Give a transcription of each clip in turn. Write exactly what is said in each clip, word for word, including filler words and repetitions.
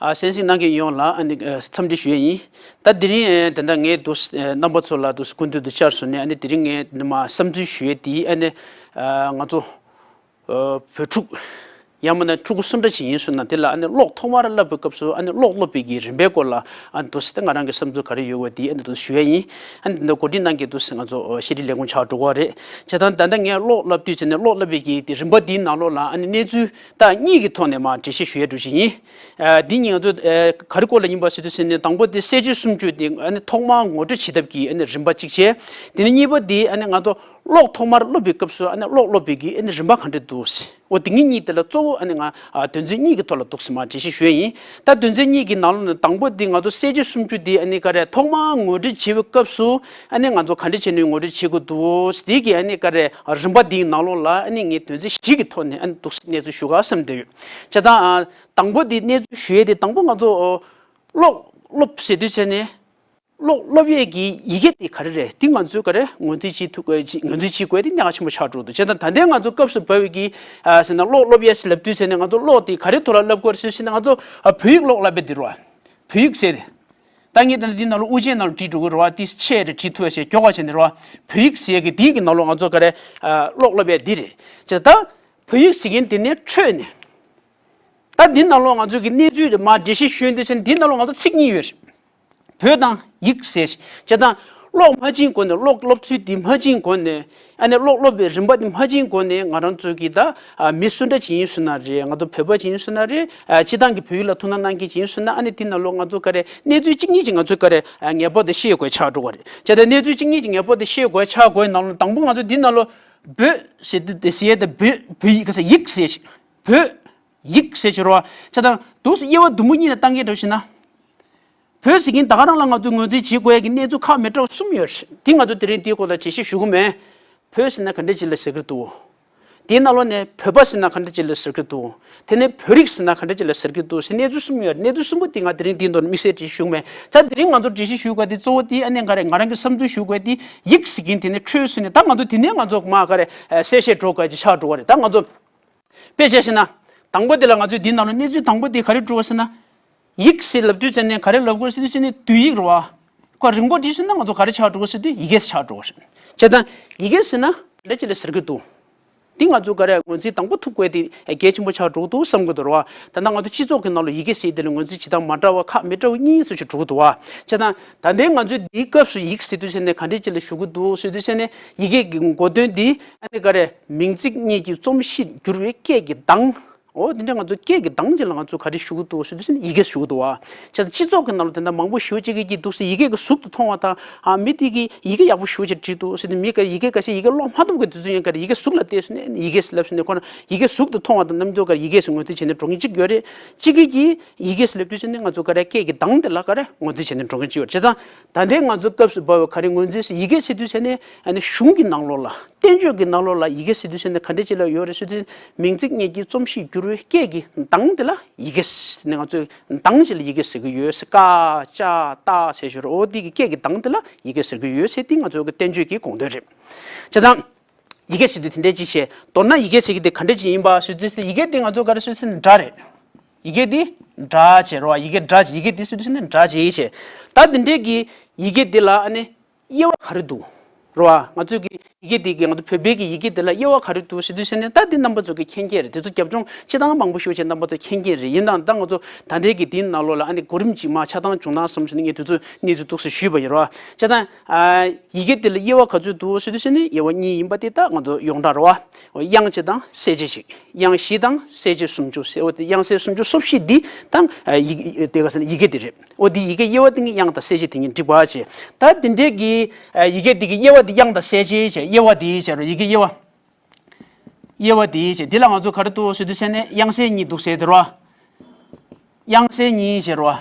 ཨ་གསན་གཟིགས་གནང་མཁན་ཡོངས་ལ་ཨ་ནི་ཨ་འཚམས་འདྲི་ཞུ་ཡས་ཡིན། ད་དེ་རིང་ཨ་ད་ལྟ་ངས་འདུག་ཨ་རྣམ་པ་ཚོ་ལ་འདུག་སྐུ་མདུན་དུ་བཅར་སོང་ནས་ཨ་ནི་དེ་རིང་ངས་མ་བསམ་ཚུལ་ཞུ་ཡས་དེ་ཨ་ནི་ཨ་ང་ཚོ་ཨ་བོད་ཕྲུག་ཡང་མིན་ན་ཕྲུ་གུ་སུ་འདྲ་ཅིག་ཡིན་སོང་ན་དེ་ལ་ཨ་ནི་ཀློག་ཐོག་མར་བསླབ་པའི་སྐབས་སུ་ཨ་ནི་ཀློག་སློབ་པའི་གི་རིམ་པའི་སྐོར་ལ་ཨ་ནི་འདུག་སེ་ད་ང་རང་གི་བསམ་ཚུལ་ག་རེ་ཡོད་པ་དེ་ཨ་ནི་འདུག་སེ་ཞུ་ཡས་ཡིན། ཨ་ནི་འདི་འགོ་ཁྲིད་གནང་མཁན་འདུག་སེ་ང་ཚོ་ཤེས་རིག་ལས་ཁུངས་ཆགས་འགྲོ་གི་རེད། བྱས་ཙང་ད་ལྟ་ངས་ཀློག་བསླབ་དུས་བྱས་ནས་ཀློག་བསླབ་པའི་གི་དེ་རིམ་པ་དེའི་ནང་ལོགས་ལ་ཨ་ནི་གནས་ཚུལ་ད་གཉིས་ཀྱི་ཐོག་ནས་མར་འགྲེལ་བཤད་ཞུ་ཡས་འགྲོ་གི་ཡིན། ཨ་འདི་གཉིས་ང་ཚོ་ཨ་ག་རེ་སྐོར་ལ་ཡིན་པ་ཟེར་དུས་ཟེར་ནས་དང་པོ་དེ་གསལ་བྱེད་སུམ་ཅུ་དེ་ཨ་ནི་ཐོག་མར་ངོ་སྤྲོད་བྱེད་ཐབས་ཀྱི་ཨ་ནི་རིམ་པ་གཅིག་བྱས། དེ་ནས་གཉིས་པ་དེ་ཨ་ནི་ང་ཚོ་ཀློག་ཐོག་མར་སློབ་པའི་སྐབས་སུ་ཨ་ནི་ཀློག་སློབ་པའི་གི་ཨ་ནི་རིམ་པ་ག་འདྲ་འདུག་ཟེར། འོ་དེ་གཉིས་གཉིས་དེ་ལ་གཙོ་བོ་ཨ་ནི་ང་ཨ་དོན་ཚན་གཉིས་ཀྱི་ཐོག་ལ་འདུག་སེ་མར་འགྲེལ་བཤད་ཞུ་ཡས་ཡིན། ད་དོན་ཚན་གཉིས་ཀྱི་ནང་ལོགས་ནས་དང་པོ་དེ་ང་ཚོ་གསལ་བྱེད་སུམ་ཅུ་དེ་ཨ་ནི་ག་རེ་ཐོག་མར་ངོ་སྤྲོད་བྱེད་པའི་སྐབས་སུ་ཨ་ནི་ང་ཚོ་ག་འདྲ་བྱས་ནས་ངོ་སྤྲོད་བྱེད་དགོས་འདུག་ཟེར། དེ་གི་ཨ་ནི་ག་རེ་རིམ་པ་དེའི་ནང་ལོགས་ལ་ཨ་ནི་ངས་དོན་ཚན་བཞི་གི་ཐོག་ནས་ཨ་ནི་འདུག་སེ་གནས་ཚུལ་ཞུ་ག་བསམ་བསྡད་ཡོད། བྱས་ཙང་ཨ། དང་པོ་དེ་གནས་ཚུལ་ཞུ་ཡས་དེ་དང་པོ་ང་ཚོ་ཀློག་སློབ་ཟེར་དུས་ཙམ་ནས་ཀློག་སློབ་ཡས་ཀྱི་ཡི་གེ་དེ་ག་རེ་རེད། དེ་ང་ཚོས་ག་རེ་ངོས་འཛིན་བྱེད་ཐུབ་དགོས་ཅིག་ངོས་འཛིན་བྱེད་དགོས་དེ་གནད་འགག་ཆེན་པོ་ཆགས་འགྲོ་འདུག་བྱས་ཙང་ད་ལྟའི་ང་ཚོ་སྐབས་སུ་བབས་ཀྱི་ཨ་ཟེར་ན་ཀློག་སློབ་ཡས་ལབ་དུས་ཙམ་ནས་ང་ཚོ་ཀློག་དེ་ག་རེ་ཐོག་ལ་བསླབ་དགོས་རེད་ཟེར་ན་ང་ཚོ་ཨ་བོད་ཡིག་ཀློག་བསླབ་པའི་དེ་རེད་བ། བོད་ཡིག་ཟེར་ཏེ། ད་ངས་ད་ལྟ་འདི་ནང་ལ་དབུ་ཅན་ནང་ལ་བྲིས་འགྲོ་གི་རེད་བ། དེ་ཆེ་རེད་བྲིས་ཐུབ་ཡས་ཆེ་མགྱོགས་པ་བྱས་ནས་རེད་བ། བོད་ཡིག་ཟེར་ཡས་ཀྱི་དེའི་གི་ནང་ལོགས་ང་ཚོ་ག་རེ་ཨ་ཀློག་སློབ་ཡས་འདི་རེད། བྱས་ད་བོད་ཡིག་ཟེར་མཁན་དེ་ནས་འཕྲོས་ནས། ད་འདི་ནང་ལོགས་ང་ཚོ་གི་གནས་ཚུལ་རེད་མར་འགྲེལ་བཤད་ཞུ་ཡོང་དུས་ཙམ་འདི་ནང་ལོགས་ང་ཚོ་ཚིག་གཉིས་ཡོད་རེད། བོད་དང་ཡིག་ཟེར། བྱས་ཙང་ཀློག་མ་བྱིན་གོང་ནས་ཀློག་སློབ་ཚུལ་འདི་མ་བྱིན་གོང་ནས་ཨ་ནི་ཀློག་སློབ་པའི་རིམ་པ་འདི་མ་བྱིན་གོང་ནས་ང་རང་ཚོ་གི་ད་ཨ་མི་སུ་འདྲ་ཅིག་ཡིན་སོང་ན་རེད། ང་ཚོ་བོད་པ་ཅིག་ཡིན་སོང་ན་རེད། ཨ་སྤྱི་བཏང་གི་བོད་ཡིག་ལ་ཐུགས་སྣང་གནང་མཁན་ཅིག་ཡིན་སོང་ན་ཨ་ནི་འདི་ནང་ལོགས་ང་ཚོ་ག་རེ་གནས་ཚུལ་གཅིག་གཉིས་ཅིག་ང་ཚོས་ག་རེ་ཨ་ངེས་པར་དུ་ཤེས་དགོས་ཆགས་འགྲོ་གི་རེད། བྱས་ཙང་གནས་ཚུལ་གཅིག་གཉིས་ཅིག་ངེས་པར་དུ་ཤེས་དགོས་ཆགས་དགོས་ནང་ལོགས་དང་པོ་ང་ཚོ་འདི་ནང་ལོགས་བོད་ཟེར་དུས་དེ་ཟེར་ཡས་དེ་བོད་བོད་ཡིག་ག་ས་ཡིག་ཟེར་ཞིག་བོད། ཡིག་ཟེར་གྱི་རེད་བ། བྱས་ཙང་འདུག་སེ་དབྱེ་བ་དུམ་བུ་གཉིས་ནས་བཏང་གི་འགྲོ་བྱས་ན། བོད་ཟེར་མཁན་ད་ག་རང་ལ་ང་ཚོས་ངོས་འཛིན་བྱེད་དགོས་ཡ་གི་གནས་ཚུལ་ཁག་མི་འདྲ་བ་གསུམ་ཡོད་རེད། དེ་ང་ཚོ་དེ་རིང་དེའི་སྐོར་ལ་འགྲེལ་བཤད་ཞུ་གི་མེད། བོད་ཟེར་ན་ག་འདྲ་ཅིག་ལ་ཟེར་གྱི་འདུག་དེའི་ནང་ལོགས་ནས་བོད་པ་ཟེར་ན་ག་འདྲ་ཅིག་ལ་ཟེར་གྱི་འདུག་དེ་ནས་བོད་རིགས་ཟེར་ན་ག་འདྲ་ཅིག་ལ་ཟེར་གྱི་འདུག་ཟེར་གནས་ཚུལ་གསུམ་ཡོད་རེད། གནས་ཚུལ་གསུམ་པོ་དེ་ང་དེ་རིང་དེའི་ཐོག་ནས་དམིགས་བསལ་འགྲེལ་བཤད་ཞུ་གི་མེད། ད་དེ་རིང་ང་ཚོ་འགྲེལ་བཤད་ཞུ་དགོས་དེ་གཙོ་བོ་དེ་ཨ་ནི་ང་རང་ང་རང་གི་བསམ་ཚུལ་ཞུ་དགོས་དེ་ཡིག་ཟེར་མཁན་དེ་ནས་འཕྲོས་སོང་ནས་ད་ང་ཚོ་དེ་ནས་ང་ཚོ་མར་ག་རེ་གསལ་བཤད་འགྲོ་དགོས་ཀྱི་ཆགས་འགྲོ་བ་རེད། ད་ང་ཚོ། དཔེ་བྱས་ཟེར་ན། དང་པོ་དེ་ལ་ང་ཚོས་འདིའི་ནང་ལ་གནས་ཚུལ་དང་པོ་དེ་ག་རེ་སྤྲོད་པ་ཟེར་ན། ཡིག་ཟེར་ལབ་དུས་ཙམ་ནས་ག་རེ་ལབ་དགོས་ཟེར་དུས་ཙམ་ནས་བོད་ཡིག་རེད་བ། ཁོ་རིང་པོ་བྲིས་སོང་ན་ང་ཚོ་ག་རེ་ཆགས་འགྲོ་གི་ཟེར་དུས་ཡི་གེ་ཆགས་འགྲོ་གི་རེད། བྱས་ཙང་ཡི་གེ་ཟེར་ན་འདྲ་ཅིག་ལ་ཟེར་གི་འདུག་འདི་ང་ཚོ་ག་རེ་ངོས་འཛིན་དང་པོ་ཐུབ་དགོས་དེ་གལ་ཆེན་པོ་ཆགས་འགྲོ་གི་འདུག་བསམ་གི་འདུག་རེད་བ། ད་ལྟ་ང་ཚོ་སྤྱི་ཚོགས་ཀྱི་ནང་ལ་ཡི་གེ་ཟེར་དེ་ལ་ངོས་འཛིན་བྱེད་སྟངས་མ་འདྲ་བ་ཁག་མི་འདྲ་བ་གཉིས་སུ་ཅིག་འགྲོ་གི་འདུག་བ། བྱས་ཙང་ད་ལྟའི་ང་ཚོས་འདིའི་སྐབས་སུ་ཡིག་ཟེར་དུས་ཙམ་ནས་ག་འདྲ་ཅིག་ལ་ཞུ་གི་འདུག་ཟེར་དུས་ཙམ་ནས་ཡི་གེ་གི་འགོ་དོན་འདི། ཨ་ནི་ག་རེ། མིང་ཚིག་གཉིས་ཀྱི་རྩོམ་གཤིས་བསྒྱུར་བའི་སྐད་ཀྱི་གདངས། འོ་དེ་འདྲ་ང་ཚོ་སྐད་ཀྱི་གདངས་ཅིག་ལ་ང་ཚོ་ག་རེ་ཞུ་གི་འདུག་ཟེར་དུས་ཙམ་ནས་ཡི་གེ་ཞུ་གི་འདུག་བ། བྱས་ཙང་སྤྱི་ཚོགས་ཀྱི་ནང་ལ་དེ་འདྲ་མང་པོ་ཞེ་པོ་ཅིག་གིས་འདུག་སེ་ཡི་གེ་གི་ཟུག་ཏུ་མཐོང་བ་དང་། ཨ་མི་དེ་གིས་ཡི་གེ་ཡག་པོ་ཞེ་པོ་ཅིག་བྲིས་འདུག་ཟེར་ནས་མི་ག་ཡི་གེ་ག་ཤེད་ཡི་གེ་ཀློག་མ་ཐུབ་མཁན་དེ་ཚོ་ཡང་ག་རེ་ཡི་གེ་ལབ་ཟེར་ནས་ཁོ་ན་ཡི་གེ་ཟུག་ཏུ་མཐོང་བ་དང་རྣམ་འགྱུར་ག་རེ་ཡི་གེ་ཟེར་ངོས་འཛིན་བྱས་ནས་འགྲོ་མཁན་གཅིག་ཡོད་རེད། གཅིག་གིས་ཀྱིས་ཡི་གེ་ཟེར་ལབ་དུས་ཙམ་ནས་ང་ཚོ་ག་རེ་སྐད་ཀྱི་གདངས་དེ་ལ་ག་རེ་ངོས་འཛིན་བྱས་ནས་འགྲོ་མཁན་གཅིག་ཡོད་རེད། བྱས་ཙང་ད་ལྟའི་ང་ཚོ་སྐབས་སུ་བབས་པའི་ག་རེ་ངོས་འཛིན་ཟེར་ཡི་གེ་ཟེར་དུས་ཙམ་ནས་ཨ་ནི་གཞུང་གི་ནང་ལོགས་ལ། བསྟན་བཅོས་ཀྱི་ནང་ལོགས་ལ་ཡི་གེ་ཟེར་དུས་ཙམ་ནས་ག་འདྲ་ཅིག་ལ་ཡོད་རེད་ཟེར་དུས། མིང་ཚིག་གཉིས་ཀྱི་རྩོམ་གཤིས་བསྒྱུར་བའི་སྐད་ཀྱི་གདངས་དེ་ལ་ཡི་གེ་ཟེར་ནས་ང་ཚོས་གདངས་ཤིག་ལ་ཡི་གེ་ཟེར་གྱི་ཡོད་ཟེར། ཀ་ཅ་ཏ་ཟེར་ཞོར་འོ་དེ་གི་སྐད་ཀྱི་གདངས་དེ་ལ་ཡི་གེ་ཟེར་གྱི་ཡོད་ཟེར། དེ་ང་ཚོའི་གི་བསྟན་བཅོས་ཀྱི་དགོངས་དོན་རེད། བྱས་ཙང་། ཡི་གེ་ཟེར་དུས་དེ་འདྲའི་ཅིག་བྱས། མདོར་ན་ཡི་གེ་ཟེར་གྱི་དེ་ག་འདྲ་ཅིག་ཡིན་པ་ཟེར་དུས་ཡི་གེ་དེ་ང་ཚོ་ག་རེ་ཟེར་ཟེར་ན་སྒྲ་རེད། ཡི་གེ་དེ་སྒྲ་བྱས་རོ། ཡི་གེ་སྒྲ་ཡི་གེ་དེ་ཟེར་དུས་ཟེར་ན་སྒྲ་བྱས་བྱས། ད་དེ་འདྲའི་གི་ཡི་གེ་དེ་ལ་ཨ་ནི། དབྱེ་བ་ག་རེ་འདུག་རེད་བ། ང་ཚོས་ཀྱི་ཡི་གེ་འདི་གི་ང་ཚོ་བོད་པའི་གི་ཡི་གེ་འདི་ལ་དབྱེ་བ་ག་རེ་འདུག་ཟེར་དུས་ཟེར་ནས། ད་འདི་རྣམ་པ་ཚོ་གི་མཁྱེན་མཁྱེན་རེད། དེ་ཚོ་རྒྱབ་ལྗོངས་སྤྱི་བཏང་མང་པོ་ཞེ་པོ་ཅིག་རྣམ་པ་ཚོ་མཁྱེན་མཁྱེན་རེད། ཡིན་ནའང་ད་ང་ཚོ་ད་ལྟའི་གི་འདིའི་ནང་ལོགས་ལ་ཨ་ནི་གོ་རིམ་གཅིག་མ་ཆགས་སྟངས་བྱུང་ན་བསམ་ཞིག་ནས་ངས་དེ་ཚོ་གནས་ཚུལ་འདུག་སེ་ཞུས་པ་ཡིན་རེད་བ། བྱས་ཙང་ཡི་གེ་འདི་ལ་དབྱེ་བ་ག་ཚོད་འདུག་ཟེར་དུས་ཟེར་ནས་དབྱེ་བ་གཉིས་ཡིན་པ་དེ་ད་ང་ཚོ་ཡོངས་གྲགས་རེད་བ། དབྱངས་བྱེད་དང་གསལ་བྱེད་ཅིག་དབྱངས་བཞི་དང་གསལ་བྱེད་སུམ་ཅུ་ཟེར། འོ་དེ་དབྱངས་གསལ་སུམ་ཅུ་སོ་བཞི་འདི་དང་ཡི་གེ་དེ་ག་ཟེར་ན་ཡི་གེ་འདི་རེད། འོ་འདི་ཡི་གེ་དབྱེ་བ་དེ་ངས་དབྱངས་དང་གསལ་བྱེད་དེ་གཉིས་འགྲིག་པ་བྱས། ད་འདི་འདྲའི་གི་ཡི་གེ་འདི་གི་དབྱེ་བ་འདི་དབྱངས་དང་གསལ་བྱེད་བྱས། དབྱེ་བ་འདི་བྱས་རོ། ཡི་གེ་དབྱེ་བ། དབྱེ་བ་འདི་བྱས། འདི་ལ་ང་ཚོ་ག་རེ་འདུག་ཟེར་དུས་ཟེར་ནས་དབྱངས་གསལ་གཉིས་འདུག་ཟེར་དེ་རོ། དབྱངས་གསལ་གཉིས་བྱས་རོ།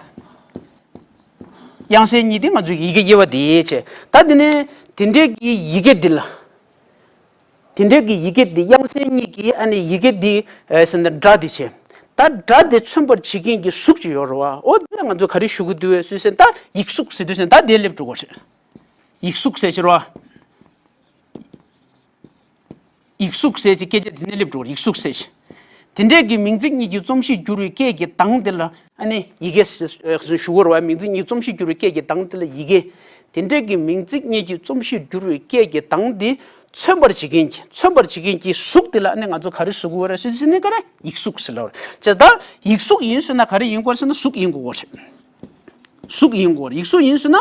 དབྱངས་གསལ་གཉིས་འདི་ང་ཚོའི་ཡི་གེ་དབྱེ་བ་འདི་བྱས། ད་འདི་ནས་འདི་འདྲའི་གི་ཡི་གེ་འདི་ལ། དེ་འདྲའི་གི་ཡི་གེ་འདི་དབྱངས་གསལ་གཉིས་ཀྱི་ཨ་ནི་ཡི་གེ་འདི་ཨེ་ཟེར་ན་སྒྲ་འདི་བྱས། ད་སྒྲ་འདི་མཚོན་པར་བྱེད་མཁན་གྱི་གཟུགས་ཅིག་ཡོད་རེད་བ། འོ་འདི་ལ་ང་ཚོ་ག་རེ་ཞུ་གི་འདུག་ཟེར་ཟེར་ན། ད་ཡིག་གཟུགས་ཟེར་དུས་ཟེར་ན་ད་དེ་སླེབས་འགྲོ་གི་རེད། ཡིག་གཟུགས་ཟེར་གྱི་རེད་བ། ཡིག་གཟུགས་ཟེར་གྱི་སྐད་ཆ་འདི་ནས་སླེབས་འགྲོ་གི་རེད། ཡིག་གཟུགས་ཟེར་གྱི། དེ་འདྲའི་གི་མིང་ཚིག་གཉིས་ཀྱི་རྩོམ་གཤིས་བསྒྱུར་བའི་སྐད་ཀྱི་གདངས་འདི་ལ་ ཨ་ནི་ཡི་གེ་ཞུ་གི་རེད་བ། མིང་ཚིག་གཉིས་རྩོམ་གཞི་འགྱུར་བའི་སྐད་ཀྱི་གདངས་དེ་ལ་ཡི་གེ། དེ་འདྲས་ཀྱི་མིང་ཚིག་གཉིས་ཀྱི་རྩོམ་གཞི་འགྱུར་བའི་སྐད་ཀྱི་གདངས་དེ་མཚོན་པར་བྱེད་མཁན་གྱི་མཚོན་པར་བྱེད་མཁན་གྱི་གཟུགས་དེ་ལ་ཨ་ནི་ང་ཚོ་ག་རེ་ཟེར་གྱི་ཡོད་རེད་ཟེར་དུས་ནི་ག་རེ་ཡིག་གཟུགས་ཟེར་ལབ་རེད། བྱས་ད་ཡིག་གཟུགས་ཡིན་ཟེར་ན་ག་རེ་ཡིན་དགོས་ཟེར་ན་གཟུགས་ཡིན་དགོས་རེད། གཟུགས་ཡིན་དགོས་རེད། ཡིག་གཟུགས་ཡིན་ཟེར་ན་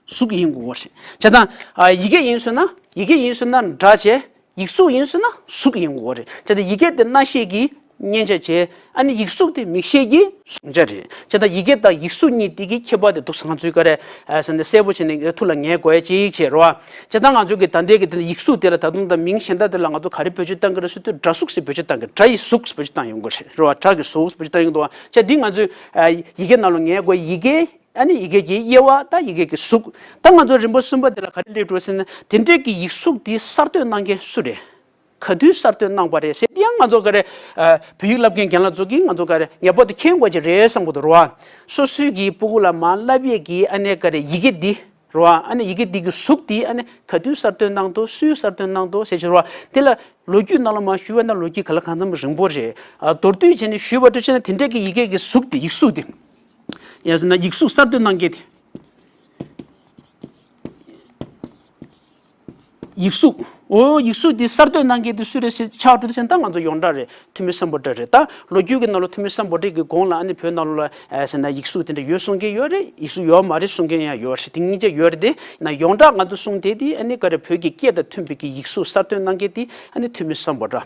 གཟུགས་ཡིན་དགོས་རེད། བྱས་ད་ཡི་གེ་ཡིན་ཟེར་ན་ཡི་གེ་ཡིན་ཟེར་ན་སྒྲ་བྱས། ཡིག་གཟུགས་ཡིན་ཟེར་ན་གཟུགས་ཡིན་དགོས་རེད། བྱས་ཏེ་ཡི་གེ་དེ་རྣ་ཤེས་ཀྱིས་མཉན་བྱ་བྱས། ཨ་ནི་ཡིག་གཟུགས་དེ་མིག་ཤེས་ཀྱིས་གཟུང་བྱ་རེད། བྱས་ད་ཡི་གེ་དང་ཡིག་གཟུགས་གཉིས་དེ་གི་ཁྱད་པར་དེ་འདུག་ཟེར་ང་ཚོས་ག་རེ་ཟེར་ན་གསལ་པོ་བྱས་ནས་ཐུགས་ལ་ངེས་དགོས་ཡ་ཅིག་བྱས་རེད་བ། བྱས་ད་ང་ཚོས་ཀྱི་ད་ལྟའི་གི་དེ་ཡིག་གཟུགས་དེ་ལ་ད་དུང་ད་མིང་གཞན་དག་དེ་ལ་ང་ཚོ་ག་རེ་བེད་སྤྱོད་བཏང་གི་རེད་ཟེར་དུས་སྒྲ་གཟུགས་ཟེར་བེད་སྤྱོད་བཏང་གི། སྒྲ་ཡི་གཟུགས་ཟེར་བེད་སྤྱོད་བཏང་ཡོང་གི་རེད་བ། སྒྲ་གི་གཟུགས་ཟེར་བེད་སྤྱོད་བཏང་ཡོང་གི་འདུག་བ། བྱས་འདི་ང་ཚོས་ཡི་གེ་ནང་ལ་ངེས་དགོས་ཡི་གེ། ཨ་ནི་ཡི་གེ་གི་དབྱེ་བ་དང་ཡི་གེ་གི་གཟུགས། ད་ང་ཚོ་རིམ་པ་གསུམ་པ་དེ་ལ་ག་རེ་སླེབས་འགྲོ་ཟེར་ན། དེ་འདྲས་ཀྱི་ཡིག་གཟུགས་དེ་གསར་གཏོད་གནང་མཁན་སུ་རེད། ག་དུས་གསར་གཏོད་གནང་པ་རེད་ཟེར་དེ་ཡང་ང་ཚོ་ག་རེ། བོད་ཡིག་བསླབ་མཁན་རྒན་ལགས་ཚོ་གིས་ང་ཚོ་ག་རེ་ངེས་པར་དུ་མཁྱེན་དགོས་ཀྱི་རེད་བསམ་གྱི་འདུག་རེད་བ། སོ་སོའི་གི་སྤུ་གུ་ལ་མར་བསླབ་ཡས་ཀྱི་ཨ་ནི་ག་རེ་ཡི་གེ་འདི་རེད་བ། ཨ་ནི་ཡི་གེ་འདི་གི་གཟུགས་འདི་ཨ་ནི་ག་དུས་གསར་གཏོད་གནང་འདུག་སུས་གསར་གཏོད་གནང་འདུག་ཟེར་གྱི་རེད་བ། དེ་ལ་ལོ་རྒྱུས་ནང་ལ་མར་ཞུས་པ་ན་ལོ་རྒྱུས་ག་ལ་གང་འཚམ་རིང་པོ་རེད། མདོར་བསྡུས་བྱས་ནས་ཞུས་པ་འདྲ་བྱས་ན་དེ་འདྲས་ཀྱི་ཡི་གེ་གི་གཟུགས་དེ་ཡིག་གཟུགས་དེ། ཡང་ཟེར་ན་ཡིག་གཟུགས་གསར་གཏོད་གནང་མཁན་དེ། ཡིག་གཟུགས། འོ་ཡིག་གཟུགས་འདི་གསར་གཏོད་གནང་མཁན་དེ་སུ་རེད་ཟེར་ཆགས་འགྲོ་དུས་ཙམ་ད་ང་ཚོ་ཡོངས་གྲགས་རེད། ཐུ་མི་སམ་བྷོ་ཊ་རེད། ད་ལོ་རྒྱུས་ཀྱི་ནང་ལ་ཐུ་མི་སམ་བྷོ་ཊ་གི་གོང་ལ་ཨ་ནི་བོད་ནང་ལོགས་ལ་ཟེར་ན་ཡིག་གཟུགས་དེ་འདྲ་ཡོད་གསུང་མཁན་ཡོད་རེད། ཡིག་གཟུགས་ཡོད་མ་རེད་གསུང་མཁན་ཡང་ཡོད་རེད། དེ་གཉིས་ཆ་ཡོད་རེད། དེ་ན་ཡོངས་གྲགས་ང་ཚོ་གསུང་དེ་དེ་ཨ་ནི་ག་རེ་བོད་ཀྱི་སྐད་དང་མཐུན་པའི་གི་ཡིག་གཟུགས་གསར་གཏོད་གནང་མཁན་དེ་ཨ་ནི་ཐུ་མི་སམ་བྷོ་ཊ།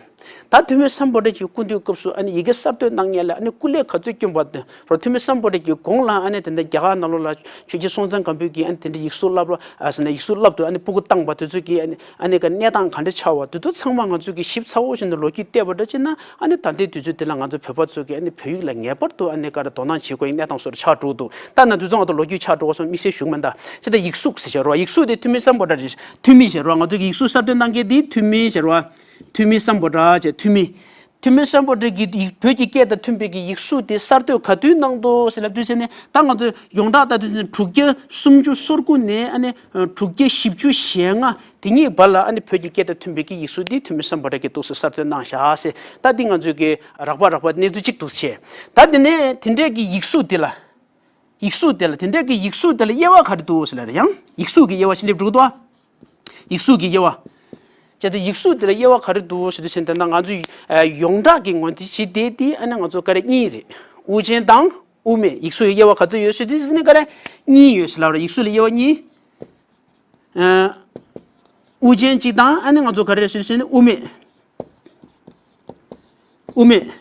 ད་ཐུ་མི་སམ་བྷོ་ཊ་གི་སྐུ་མདུན་སྐབས་སུ་ཨ་ནི་ཡི་གེ་གསར་གཏོད་གནང་མཁན་ལ་ཨ་ནི་སྐུ་ལས་ག་ཚོད་བསྐྱོན་པ་དེ་རོ། ཐུ་མི་སམ་བྷོ་ཊ་གི་གོང་ལ་ཨ་ནི་དེ་འདྲ་རྒྱ་གར་ནང་ལོགས་ལ་ཆོས་རྒྱལ་སྲོང་བཙན་སྒམ་པོས་ཀྱིས་ཨ་ནི་དེ་འདྲ་ཡིག་གཟུགས་བསླབ་རོགས་ཨ་ཟེར་ནས་ཡིག་གཟུགས་བསླབ་ཏུ་ཨ་ནི་སྤུ་གུ་བཏང་པ་དེ་ཚོ་གི་ཨ་ནི་ཨ་ནི་ག་གནས་སྟངས་ག་འདྲ་ཆགས་པ་དེ་ཚོ་ཚང་མ་ང་ཚོ་གི་ཞིབ་ཚགས་པོ་བྱས་ནས་ལོ་རྒྱུས་བལྟས་པ་འདྲ་བྱས་ན། ཨ་ནི་ད་ལྟའི་དུས་ཚོད་དེ་ལ་ང་ཚོ་བོད་པ་ཚོ་གི་ཨ་ནི་བོད་ཡིག་ལ་ངེས་པར་དུ་ཨ་ནི་ག་རེ་དོ་སྣང་བྱེད་དགོས་ཡ་གནས་སྟངས་བཟོ་འདྲ་ཆགས་འགྲོ་འདུག་ད་ན་དུས་ཚོད་ང་ཚོ་ལོ་རྒྱུས་ཆགས་འགྲོ་བ་སོང་དམིགས་བསལ་ཞུ་གི་མིན་ད། ཅི་ད་ཡིག་གཟུགས་ཟེར་བྱ་རོགས། ཡིག་གཟུགས་དེ་ཐུ་མི་སམ་བྷོ་ཊ་རེད། ཐུ་མི་ཟེར་རོགས། ང་ཚོ་གི་ཡིག་གཟུགས་གསར་གཏོད་གནང་མཁན་དེ་ཐུ་མི་ཟེར་རོགས། ཐུ་མི་སམ་བྷོ་ཊ་ཅེས་ཐུ་མི། ཐུ་མི་སམ་བྷོ་ཊ་གི་ཡིག་བོད་ཀྱི་སྐད་དང་མཐུན་པའི་གི་ཡིག་གཟུགས་དེ་གསར་གཏོད་ག་དུས་གནང་འདུག་ཟེར་ལབ་དུས་ཟེར་ནས་ད་ང་ཚོ་ཡོངས་གྲགས་ལྟ་དུས་ཟེར་ནས་དྲུག་བརྒྱ་སུམ་ཅུ་སོ་དགུ་ནས་ཨ་ནི་དྲུག་བརྒྱ་བཞི་བཅུ་ཞེ་ལྔ་དེ་གཉིས་བར་ལ་ཨ་ནི་བོད་ཀྱི་སྐད་དང་མཐུན་པའི་གི་ཡིག་གཟུགས་འདི་ཐུ་མི་སམ་བྷོ་ཊ་གི་འདུག་སེ་གསར་གཏོད་གནང་བཞག་ཟེར། ད་འདི་ང་ཚོས་གི་རགས་པ་རགས་པ་གནས་ཚུལ་གཅིག་འདུག་བྱས། ད་དེ་ནས་དེ་འདྲའི་གི་ཡིག་གཟུགས་འདི་ལ། ཡིག་གཟུགས་དེ་ལ་དེ་འདྲའི་གི་ཡིག་གཟུགས་དེ་ལ་དབྱེ་བ་ག་རེ་འདུག་ཟེར་ལ་རེད། ཡང་ཡིག་གཟུགས་ཀྱི་དབྱེ་བ་ཞིག་སླེབས་འགྲོ་གི་འདུག་ཨ། ཡིག་གཟུགས་ཀྱི་དབྱེ་བ། བྱས་ཏེ་ཡིག་གཟུགས་དེ་ལ་དབྱེ་བ་ག་རེ་འདུག་ཟེར་དུས་ཙམ་ད་ང་ཚོས་ཡོངས་གྲགས་ཀྱི་ངོས་འཛིན་བྱེད་བསྡད་དེ་ཨ་ནི་ང་ཚོ་ག་རེ་གཉིས་རེད། དབུ་ཅན་དང་དབུ་མེད། ཡིག་གཟུགས་ཀྱི་དབྱེ་བ་ག་ཚོད་ཡོད་ཟེར་དུས་ཙམ་ནི་ག་རེ་གཉིས་ཡོད་ཟེར་ལ་རེད། ཡིག་གཟུགས་ལ་དབྱེ་བ་གཉིས། ཨ། དབུ་ཅན་གཅིག་དང་ཨ་ནི་ང་ཚོ་ག་རེ་རེད་ཟེར་དུས་ཙམ་ནི་དབུ་མེད། དབུ་མེད།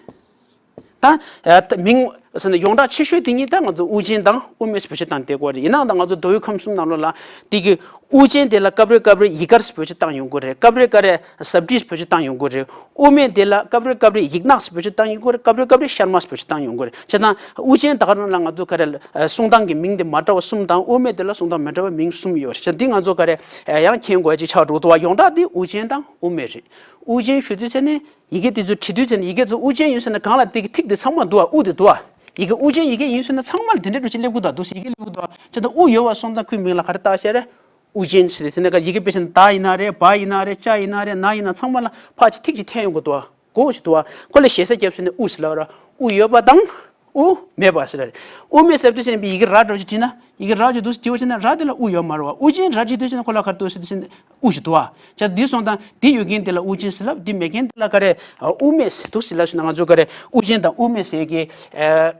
ད་ཨ་ད་མིང་ཟེར་ན་ཡོངས་གྲགས་ཆེ་ཤོས་དེ་གཉིས་ད་ང་ཚོ་དབུ་ཅན་དང་དབུ་མེད་ཟེར་བེད་སྤྱོད་བཏང་བསྡད་ཀྱི་ཡོད་རེད། ཡིན་ནའང་ད་ང་ཚོ་མདོ་དབུས་ཁམས་གསུམ་ནང་ལོགས་ལ་དེ་གི་དབུ་ཅན་དེ་ལ་སྐབས་རེ་སྐབས་རེ་ཡིག་དཀར་ཟེར་བེད་སྤྱོད་བཏང་ཡོང་གི་རེད། སྐབས་རེ་སྐབས་རེ་ཟབ་བྲིས་ཟེར་བེད་སྤྱོད་བཏང་ཡོང་གི་རེད། དབུ་མེད་དེ་ལ་སྐབས་རེ་སྐབས་རེ་ཡིག་ནག་ཟེར་བེད་སྤྱོད་བཏང་ཡོང་གི་རེད། སྐབས་རེ་སྐབས་རེ་ཤར་མ་ཟེར་བེད་སྤྱོད་བཏང་ཡོང་གི་རེད། བྱས་ཙང་དབུ་ཅན་ད་ག་རང་ལ་ང་ཚོ་ག་རེ་ཨ་གསུང་སྟངས་ཀྱི་མིང་དེ་མ་འདྲ་བ་གསུམ་དང་དབུ་མེད་དེ་ལ་གསུང་སྟངས་མི་འདྲ་བ་མིང་གསུམ་ཡོད་རེད། བྱས་ཙང་འདི་ང་ཚོ་ག་རེ་ཨ་ཡང་མཁྱེན་དགོས་ཅིག་ཆགས་འགྲོ་འདུག་བ། ཡོངས་གྲགས་འདི་དབུ་ཅན་དང་དབུ་མེད་རེད། དབུ་ཅན་ཞུ་དུས་ཙམ་ནི་ཡི་གེ་དེ་ཚོ་བྲིས་དུས་ཙམ་ནི་ཡི་གེ་ཚོ་དབུ་ཅན་ཡིན་ཟེར་ན་སྒང་ལ་དེ་གི་ཐིག་དེ་ཚང་མ་འདུག་བ། དབུ་དེ་འདུག་བ། ཡི་གེ་དབུ་ཅན་ཡི་གེ་ཡིན་ཟེར་ན་ཚང་མ་ལ་དེ་འདྲ་འདྲ་ཅིག་སླེབས་ཀྱི་འདུག་འདུག་ཟེར་ཡི་གེ་སླེབས་ཀྱི་འདུག་བ། བྱས་ཙང་དབུ་ཡོད་པ་སོང་ཙང་ཁོའི་མིང་ལ་ག་རེ་བཏགས་བཞག་རེད། དབུ་ཅན་ཟེར་དེ་ནས་ཡི་གེ་དཔེ་བཞག་ན་ད་ཡིན་ན་རེད། བ་ཡིན་ན་རེད། ཅ་ཡིན་ན་རེད། ན་ཡིན་ན་ཚང་མ་ལ་ཕར་ཅིག་ཐིག་ཅིག་འཐེན་ཡོང་གི་འདུག་བ། གོ་ཅིག་འདུག་བ། ཁོ་ལ་ཞེ་ས་བརྒྱབ་ཟེར་ནས་དབུ་ཟེར་ལབ་ར། དབུ་ཡོད་པ་དང་། དབུ་མེད་པ་ཟེར་ར་རེད། དབུ་མེད་ཟེར་དུས་ཙམ་པའི་ཡི་གེ་ར་འདྲ་བོ་ཅིག་བྲིས་ན་ཡི་གེ་ར་ཅིག་འདུག་ཟེར་བྲིས་པ་བྱས་ན་ར་དེ་ལ་དབུ་ཡོད་མ་རེད་བ། དབུ་ཅན་ར་ཅིག་འདུག་ཟེར་ན་ཁོ་ལ་ག་རེ་འདུག་ཟེར་དུས་ཙམ་དབུ་ཞིག་འདུག་བ། ཅག་འདི་སོང་ཙང་འདི་ཡོད་མཁན་དེ་ལ་དབུ་ཅན་ཟེར་ལབ། འདི་མེད་མཁན་དེ་ལ་ག་རེ་དབུ་མེད་ཟེར་འདུག་ཟེར་ལབ་ཟེར་ན་ང་ཚོ་ག་རེ་དབུ་ཅན་དང་དབུ་མེད་ཟེར་གི་ཨ་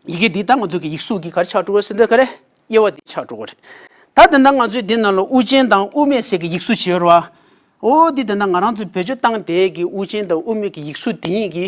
ཡི་གེ་འདི་ད་ང་ཚོ་གི་ཡིག་གཟུགས་ཀྱི་ག་རེ་ཆགས་འགྲོ་གི་ཟེར་ན་ག་རེ་དབྱེ་བ་འདི་ཆགས་འགྲོ་གི་རེད། ད་དེ་འདྲ་ང་ཚོས་འདི་ནང་ལ་དབུ་ཅན་དང་དབུ་མེད་ཟེར་གི་ཡིག་གཟུགས་བྱེད་རོ། འོ་འདི་དེ་འདྲ་ང་རང་ཚོས་བེད་སྤྱོད་བཏང་བསྡད་ཀྱི་དབུ་ཅན་དང་དབུ་མེད་ཀྱི་ཡིག་གཟུགས་འདི་གཉིས་ཀྱི་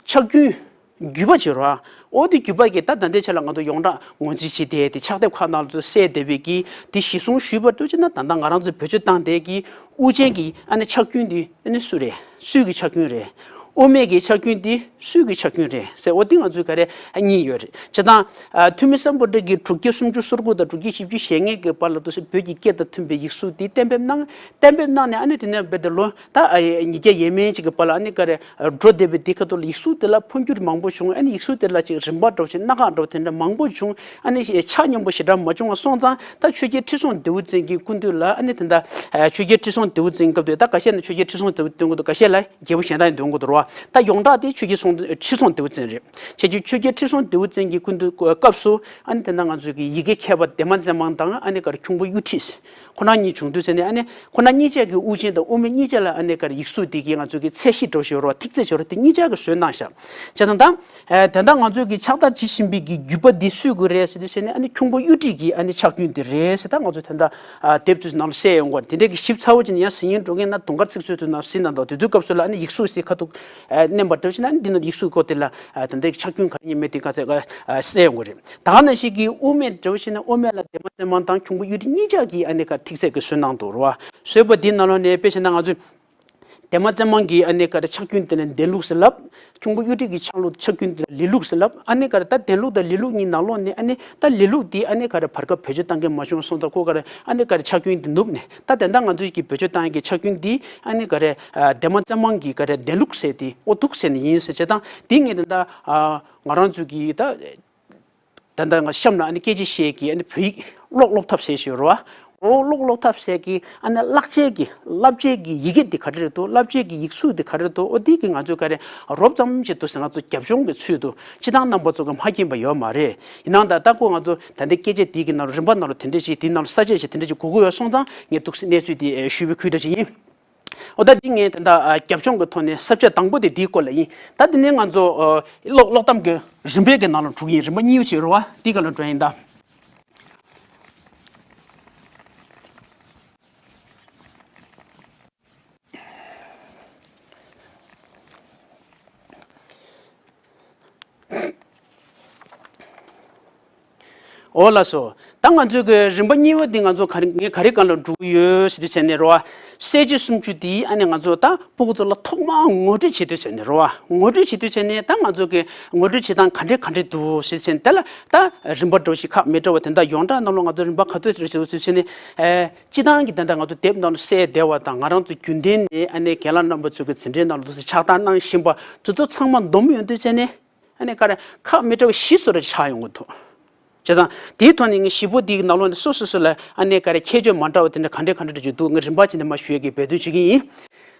ཆགས་རྒྱུན། བརྒྱུད་པ་བྱེད་རོགས། འོ་དེ་བརྒྱུད་པ་གི་ད་ད་ལྟའི་ཆ་ལ་ང་ཚོ་ཡོངས་གྲགས་ངོས་འཛིན་བྱེད་བསྡད་དེ་ཕྱག་དེབ་ཁག་ནང་ལ་ཚུར་གསལ་བསྡད་པའི་གི་དེ་གཞི་བཟུང་ཞུས་པ་འདྲ་བྱས་ན་ད་ལྟ་ང་རང་ཚོས་བེད་སྤྱོད་བཏང་བསྡད་ཀྱི་དབུ་ཅན་གྱི་ཨ་ནི་ཆགས་རྒྱུན་དེ་ཨ་ནི་སུ་རེད། སུའི་གི་ཆགས་རྒྱུན་རེད། དབུ་མེད་ཀྱི་ཆགས་རྒྱུན་དེ་སུའི་གི་ཆགས་རྒྱུན་རེད་ཟེར། འོ་དེ་ང་ཚོས་ག་རེ་གཉིས་ཡོད་རེད། བྱས་ཙང་ཐུ་མི་སམ་བྷོ་ཊ་གི་དྲུག་བརྒྱ་སུམ་ཅུ་སོ་དགུ་དང་དྲུག་བརྒྱ་བཞི་བཅུ་ཞེ་ལྔའི་གི་བར་ལ་འདུག་སེ་བོད་ཀྱི་སྐད་དང་མཐུན་པའི་ཡིག་གཟུགས་དེ་གཏན་འབེབས་གནང་། གཏན་འབེབས་གནང་ནས་ཨ་ནི་དེ་ནས་རྦད་དེ་ལོ་ད་ཨ་ཡེ་ཉིས་བརྒྱ་ཡས་མས་ཅིག་གི་བར་ལ་ཨ་ནི་ག་རེ་འགྲོ་བསྡད་པའི་དེ་ཁ་ཐུག་ལ་ཡིག་གཟུགས་དེ་ལ་འཕོ་འགྱུར་མང་པོ་བྱུང་། ཨ་ནི་ཡིག་གཟུགས་དེ་ལ་ཅིག་རིམ་པ་འདྲ་བོ་ཅིག་སྣ་ཁ་འདྲ་བོ་དེ་འདྲ་མང་པོ་བྱུང་། ཨ་ནི་ཆ་སྙོམས་པོ་ཞེ་དྲག་མ་བྱུང་བ་སོང་ཙང་ད་ཆོས་རྒྱལ་ཁྲི་སྲོང་ལྡེའུ་བཙན་གྱི་སྐུ་དུས་ལ་ཨ་ནི་དེ་འདྲ་ཆོས་རྒྱལ་ཁྲི་སྲོང་ལྡེའུ་བཙན་སྐབས་དུས་ད་ཁ་ཤས་ནི་ཆོས་རྒྱལ་ཁྲི་སྲོང་ལྡེའུ་བཙན་སྐབས་དུས་ཁ་ཤས་ལ་རྒྱལ་པོ་གཞན་དག་ཡིན་འདོན་གྱི་འདུག་རོ། ད་ཡོངས་གྲགས་དེ་ཆོས་རྒྱལ་སྲོང་ཁྲི་སྲོང་ལྡེའུ་བཙན་རེད། ཁྱེད་ཀྱི་ཆོས་རྒྱལ་ཁྲི་སྲོང་ལྡེའུ་བཙན་གྱི་སྐུ་མདུན་སྐབས་སུ་ཨ་ནི་དེ་འདྲ་ང་ཚོ་གི་ཡི་གེ་མཁས་པ་ལྡན་མ་བཙན་དབང་དང་ཨ་ནི་ག་རེ་ཁྱུང་པོ་གཡུ་ཁྲི་ཁོ་རང་གཉིས་བྱུང་དུས་ཟེར་ནས། ཨ་ནི་ཁོ་རང་གཉིས་ཆ་གི་དབུ་ཅན་དང་དབུ་མེད་གཉིས་ཆ་ལ་ཨ་ནི་ག་རེ་ཡིག་གཟུགས་དེ་གི་ང་ཚོ་གི་ཚད་གཞི་འདྲ་བོ་ཞིག་ཡོད་རེད་བ། ཐིག་ཚད་ཞིག་ཡོད་རེད། དེ་གཉིས་ཆ་གི་བཟོས་གནང་ཤག་བྱས་ཙང་ད་ཨ་དེ་འདྲ་ང་ཚོ་གི་ཕྱག་རྟགས་ཇི་བཞིན་པའི་གི་བརྒྱུད་པ་འདི་སུས་དགོས་རེད་ཟེར་དུས་ཟེར་ནས། ཨ་ནི་ཁྱུང་པོ་གཡུ་ཁྲི་གི་ཨ་ནི་ཕྱག་རྒྱུན་འདི་རེད་ཟེར། ད་ང་ཚོ་དེ་འདྲ་ཨ་དེབ་ཚོའི་ནང་ལ་གསལ་ཡོང་གི་རེད། དེ་འདྲའི་གི་ཞིབ་ཚགས་པོ་བྱས་ནས་ཡང་གཟིགས་སྙིང་འདོད་མཁན་ན་དུང་དཀར་ཚིག་མཛོད་ཚོའི་ནང་གཟིགས་གནང་དང་། དེ་ཚོའི་སྐབས་སུ་ལ་ཨ་ནི་ཡིག་གཟུགས་ཟེར་ཁ་ཐུག་ཨ་མནན་པ་འདྲ་བོ་བྱས་ན། ཨ་ནི་འདི་ནང་ཡིག་གཟུགས་སྐོར་དེ་ལ་ཨ་དེ་འདྲའི་གི་ཕྱག་རྒྱུན་ག་རེ་ཡིན་མིན་དེ་ག་ཚད་ག་ཨ་གསལ་ཡོང་གི་རེད། ད་ག་ནང་བཞིན་གྱི་དབུ་མེད་འདྲ་བོ་བྱས་ན། དབུ་མེད་ལ་ལྡན་མ་བཙན་དབང་དང་ཁྱུང་པོ་གཡུ་ཁྲི་གཉིས་ཆ་གིས་ཨ་ནི་ག་ཐིག་ཚད་ཀྱི་བཟོས་གནང་འདུག་རེད་བ། བཟོས་པ་འདིའི་ནང་ལོགས་ནས་དཔེ་བྱས་ན་ང་ཚོས་ལྡན་མ་བཙན་དབང་གི་ཨ་ནི་ག་རེ་ཕྱག་རྒྱུན་དེ་ལ་ལྡན་ལུགས་ཟེར་ལབ། ཁྱུང་པོ་གཡུ་ཁྲི་གི་ཕྱག་ལུགས་ཕྱག་རྒྱུན་དེ་ལ་ལི་ལུགས་ཟེར་ལབ། ཨ་ནི་ག་རེ་ད་ལྡན་ལུགས་དང་ལི་ལུགས་གཉིས་ནང་ལོགས་ནས། ཨ་ནི་ད་ལི་ལུགས་འདི་ཨ་ནི་ག་རེ་བར་སྐབས་བེད་སྤྱོད་བཏང་མཁན་མ་བྱུང་སོང་ཙང་། ཁོ་ག་རེ་ཨ་ནི་ག་རེ་ཕྱག་རྒྱུན་འདི་ནུབ་ནས། ད་དེ་འདྲ་ང་ཚོས་ཀྱི་བེད་སྤྱོད་བཏང་ཡག་གི་ཕྱག་རྒྱུན་འདི་ཨ་ནི་ག་རེ་ཨ་ལྡན་མ་བཙན་དབང་གི་ག་རེ་ལྡན་ལུགས་ཟེར་དེ་འོ་འདུག་ཟེར་ནི་ཡིན་ཟེར། བྱས་ཙང་འདི་ངས་དེ་འདྲ་ཨ་ང་རང་ཚོ་གི་ད། ད་ལྟ་ང་གཤམ་ལ་ཨ་ནི་སྐད་ཆ་བཤད་ཀྱི་ཨ་ནི་བོད་ཡིག་ཀློག་ཀློག་ཐབས་ཟེར་ཞིག་ཡོད་རེད་བ། འོ་ཀློག་ཀློག་ཐབས་ཟེར་གྱི་ཨ་ནི་བཀླག་བྱེད་ཀྱི་བསླབ་བྱེད་ཀྱི་ཡི་གེ་འདི་ག་རེ་རེད་འདུག་བསླབ་བྱེད་ཀྱི་ཡིག་གཟུགས་འདི་ག་རེ་རེད་འདུག་འོ་འདི་གི་ང་ཚོས་ག་རེ་རོབ་ཙམ་ཅིག་འདུག་ཟེར། ང་ཚོ་རྒྱབ་ལྗོངས་ཀྱི་ཚུལ་དུ་སྤྱིར་བཏང་རྣམ་པ་ཚོ་གི་མ་མཁྱེན་པ་ཡོད་མ་རེད། ཡིན་ནའང་ད་ལྟ་ད་ཁོ་ང་ཚོ་ད་ལྟའི་སྐད་ཆ་འདི་གི་ནང་ལ་རིམ་པ་ནང་ལ་དེ་འདྲ་ཞིག་འདི་ནང་ལ་ས་བཅད་ཞིག་དེ་འདྲ་ཞིག་དགོས་ཀྱི་ཡོད་སོང་ཙང་། ངས་འདུག་སེ་གནས་ཚུལ་འདི་ཞུས་པའི་ཁུལ་འདྲ་ཞིག་ཡིན། འོ་ད་འདི་ངས་ད་ལྟ་རྒྱབ་ལྗོངས་ཀྱི་ཐོག་ནས་ས་བཅད་དང་པོ་དེ་འདིའི་སྐོར་ལ་ཡིན། ད་འདི་ནས་ང་ཚོ་ཀློག་ཀློག་གཏམ་གྱི་རིམ་པའི་གི་ནང་ལ་འགྲོ་གི་ཡིན། རིམ་པ་གཉིས་པ་ཅིག་ཡོད་རེད་བ། འདི་ག་ལ་འགྲོ་ཡིན་ད། འོ་ལགས་སོ། ད་ང་ཚོའི་གི་རིམ་པ་གཉིས་པ་འདི་ང་ཚོ་ག་རེ་ངས་ག་རེ་སྒང་ལ་འགྲོ་གི་ཡོད་ཟེར་དུས་ཟེར་ནས་རེད་བ། གསལ་བྱེད་སུམ་ཅུ་འདི་ཨ་ནི་ང་ཚོ་ད་སྤུ་གུ་ཚོ་ལ་ཐོག་མར་ངོ་སྤྲོད་བྱེད་དུས་ཟེར་ནས་རེད་བ། ངོ་སྤྲོད་བྱེད་དུས་ཟེར་ནས་ད་ང་ཚོ་གི་ངོ་སྤྲོད་བྱེད་སྟངས་ག་འདྲ་ག་འདྲ་འདུག་ཟེར་དུས་ཟེར་ནས། དེ་ལ་ད་རིམ་པ་འདྲ་བོ་ཞིག་ཁག་མི་འདྲ་བ་དེ་འདྲ་ཡོངས་གྲགས་ནང་ལོགས་ང་ཚོ་རིམ་པ་ག་ཚོད་རེད་ཟེར་དུས་ཟེར་ནས། ཨེ། སྤྱིར་བཏང་གི་ད་ལྟ་ང་ཚོ་དེབ་ནང་ལ་གསལ་བསྡད་པ་དང་། ང་རང་ཚོ་རྒྱུན་ལྡན་ནས་ཨ་ནི་རྒན་ལགས་རྣམ་པ་ཚོ་གི་འཛིན་གྲྭའི་ནང་ལ་འདུག་སེ་ཕྱག་རྟགས་གནང་བཞིན་པ་དེ་ཚོ་ཚང་མ་བསྡོམས་ཡོང་དུས་ཙ་ནས། ཨ་ནི་ག་རེ་ཁག་མི་འདྲ་བ་བཞི་བཟོ་འདྲ་ཆགས་ཡོང་གི་འདུག་བྱས་ཙང་དེའི་ཐོག་ནས་ངས་བཞི་པོ་འདིའི་ནང་ལོགས་ནས་སོ་སོ་སོ་ལ་ཨ་ནི་ག་རེ་ཁྱད་ཆོས་མ་འདྲ་བ་དེ་འདྲ་ག་འདྲ་ག་འདྲ་ཅིག་འདུག་ངས་རིམ་པ་བྱས་ནས་མར་ཞུ་ཡས་ཀྱི་འབད་བརྩོན་བྱེད་ཀྱི་ཡིན།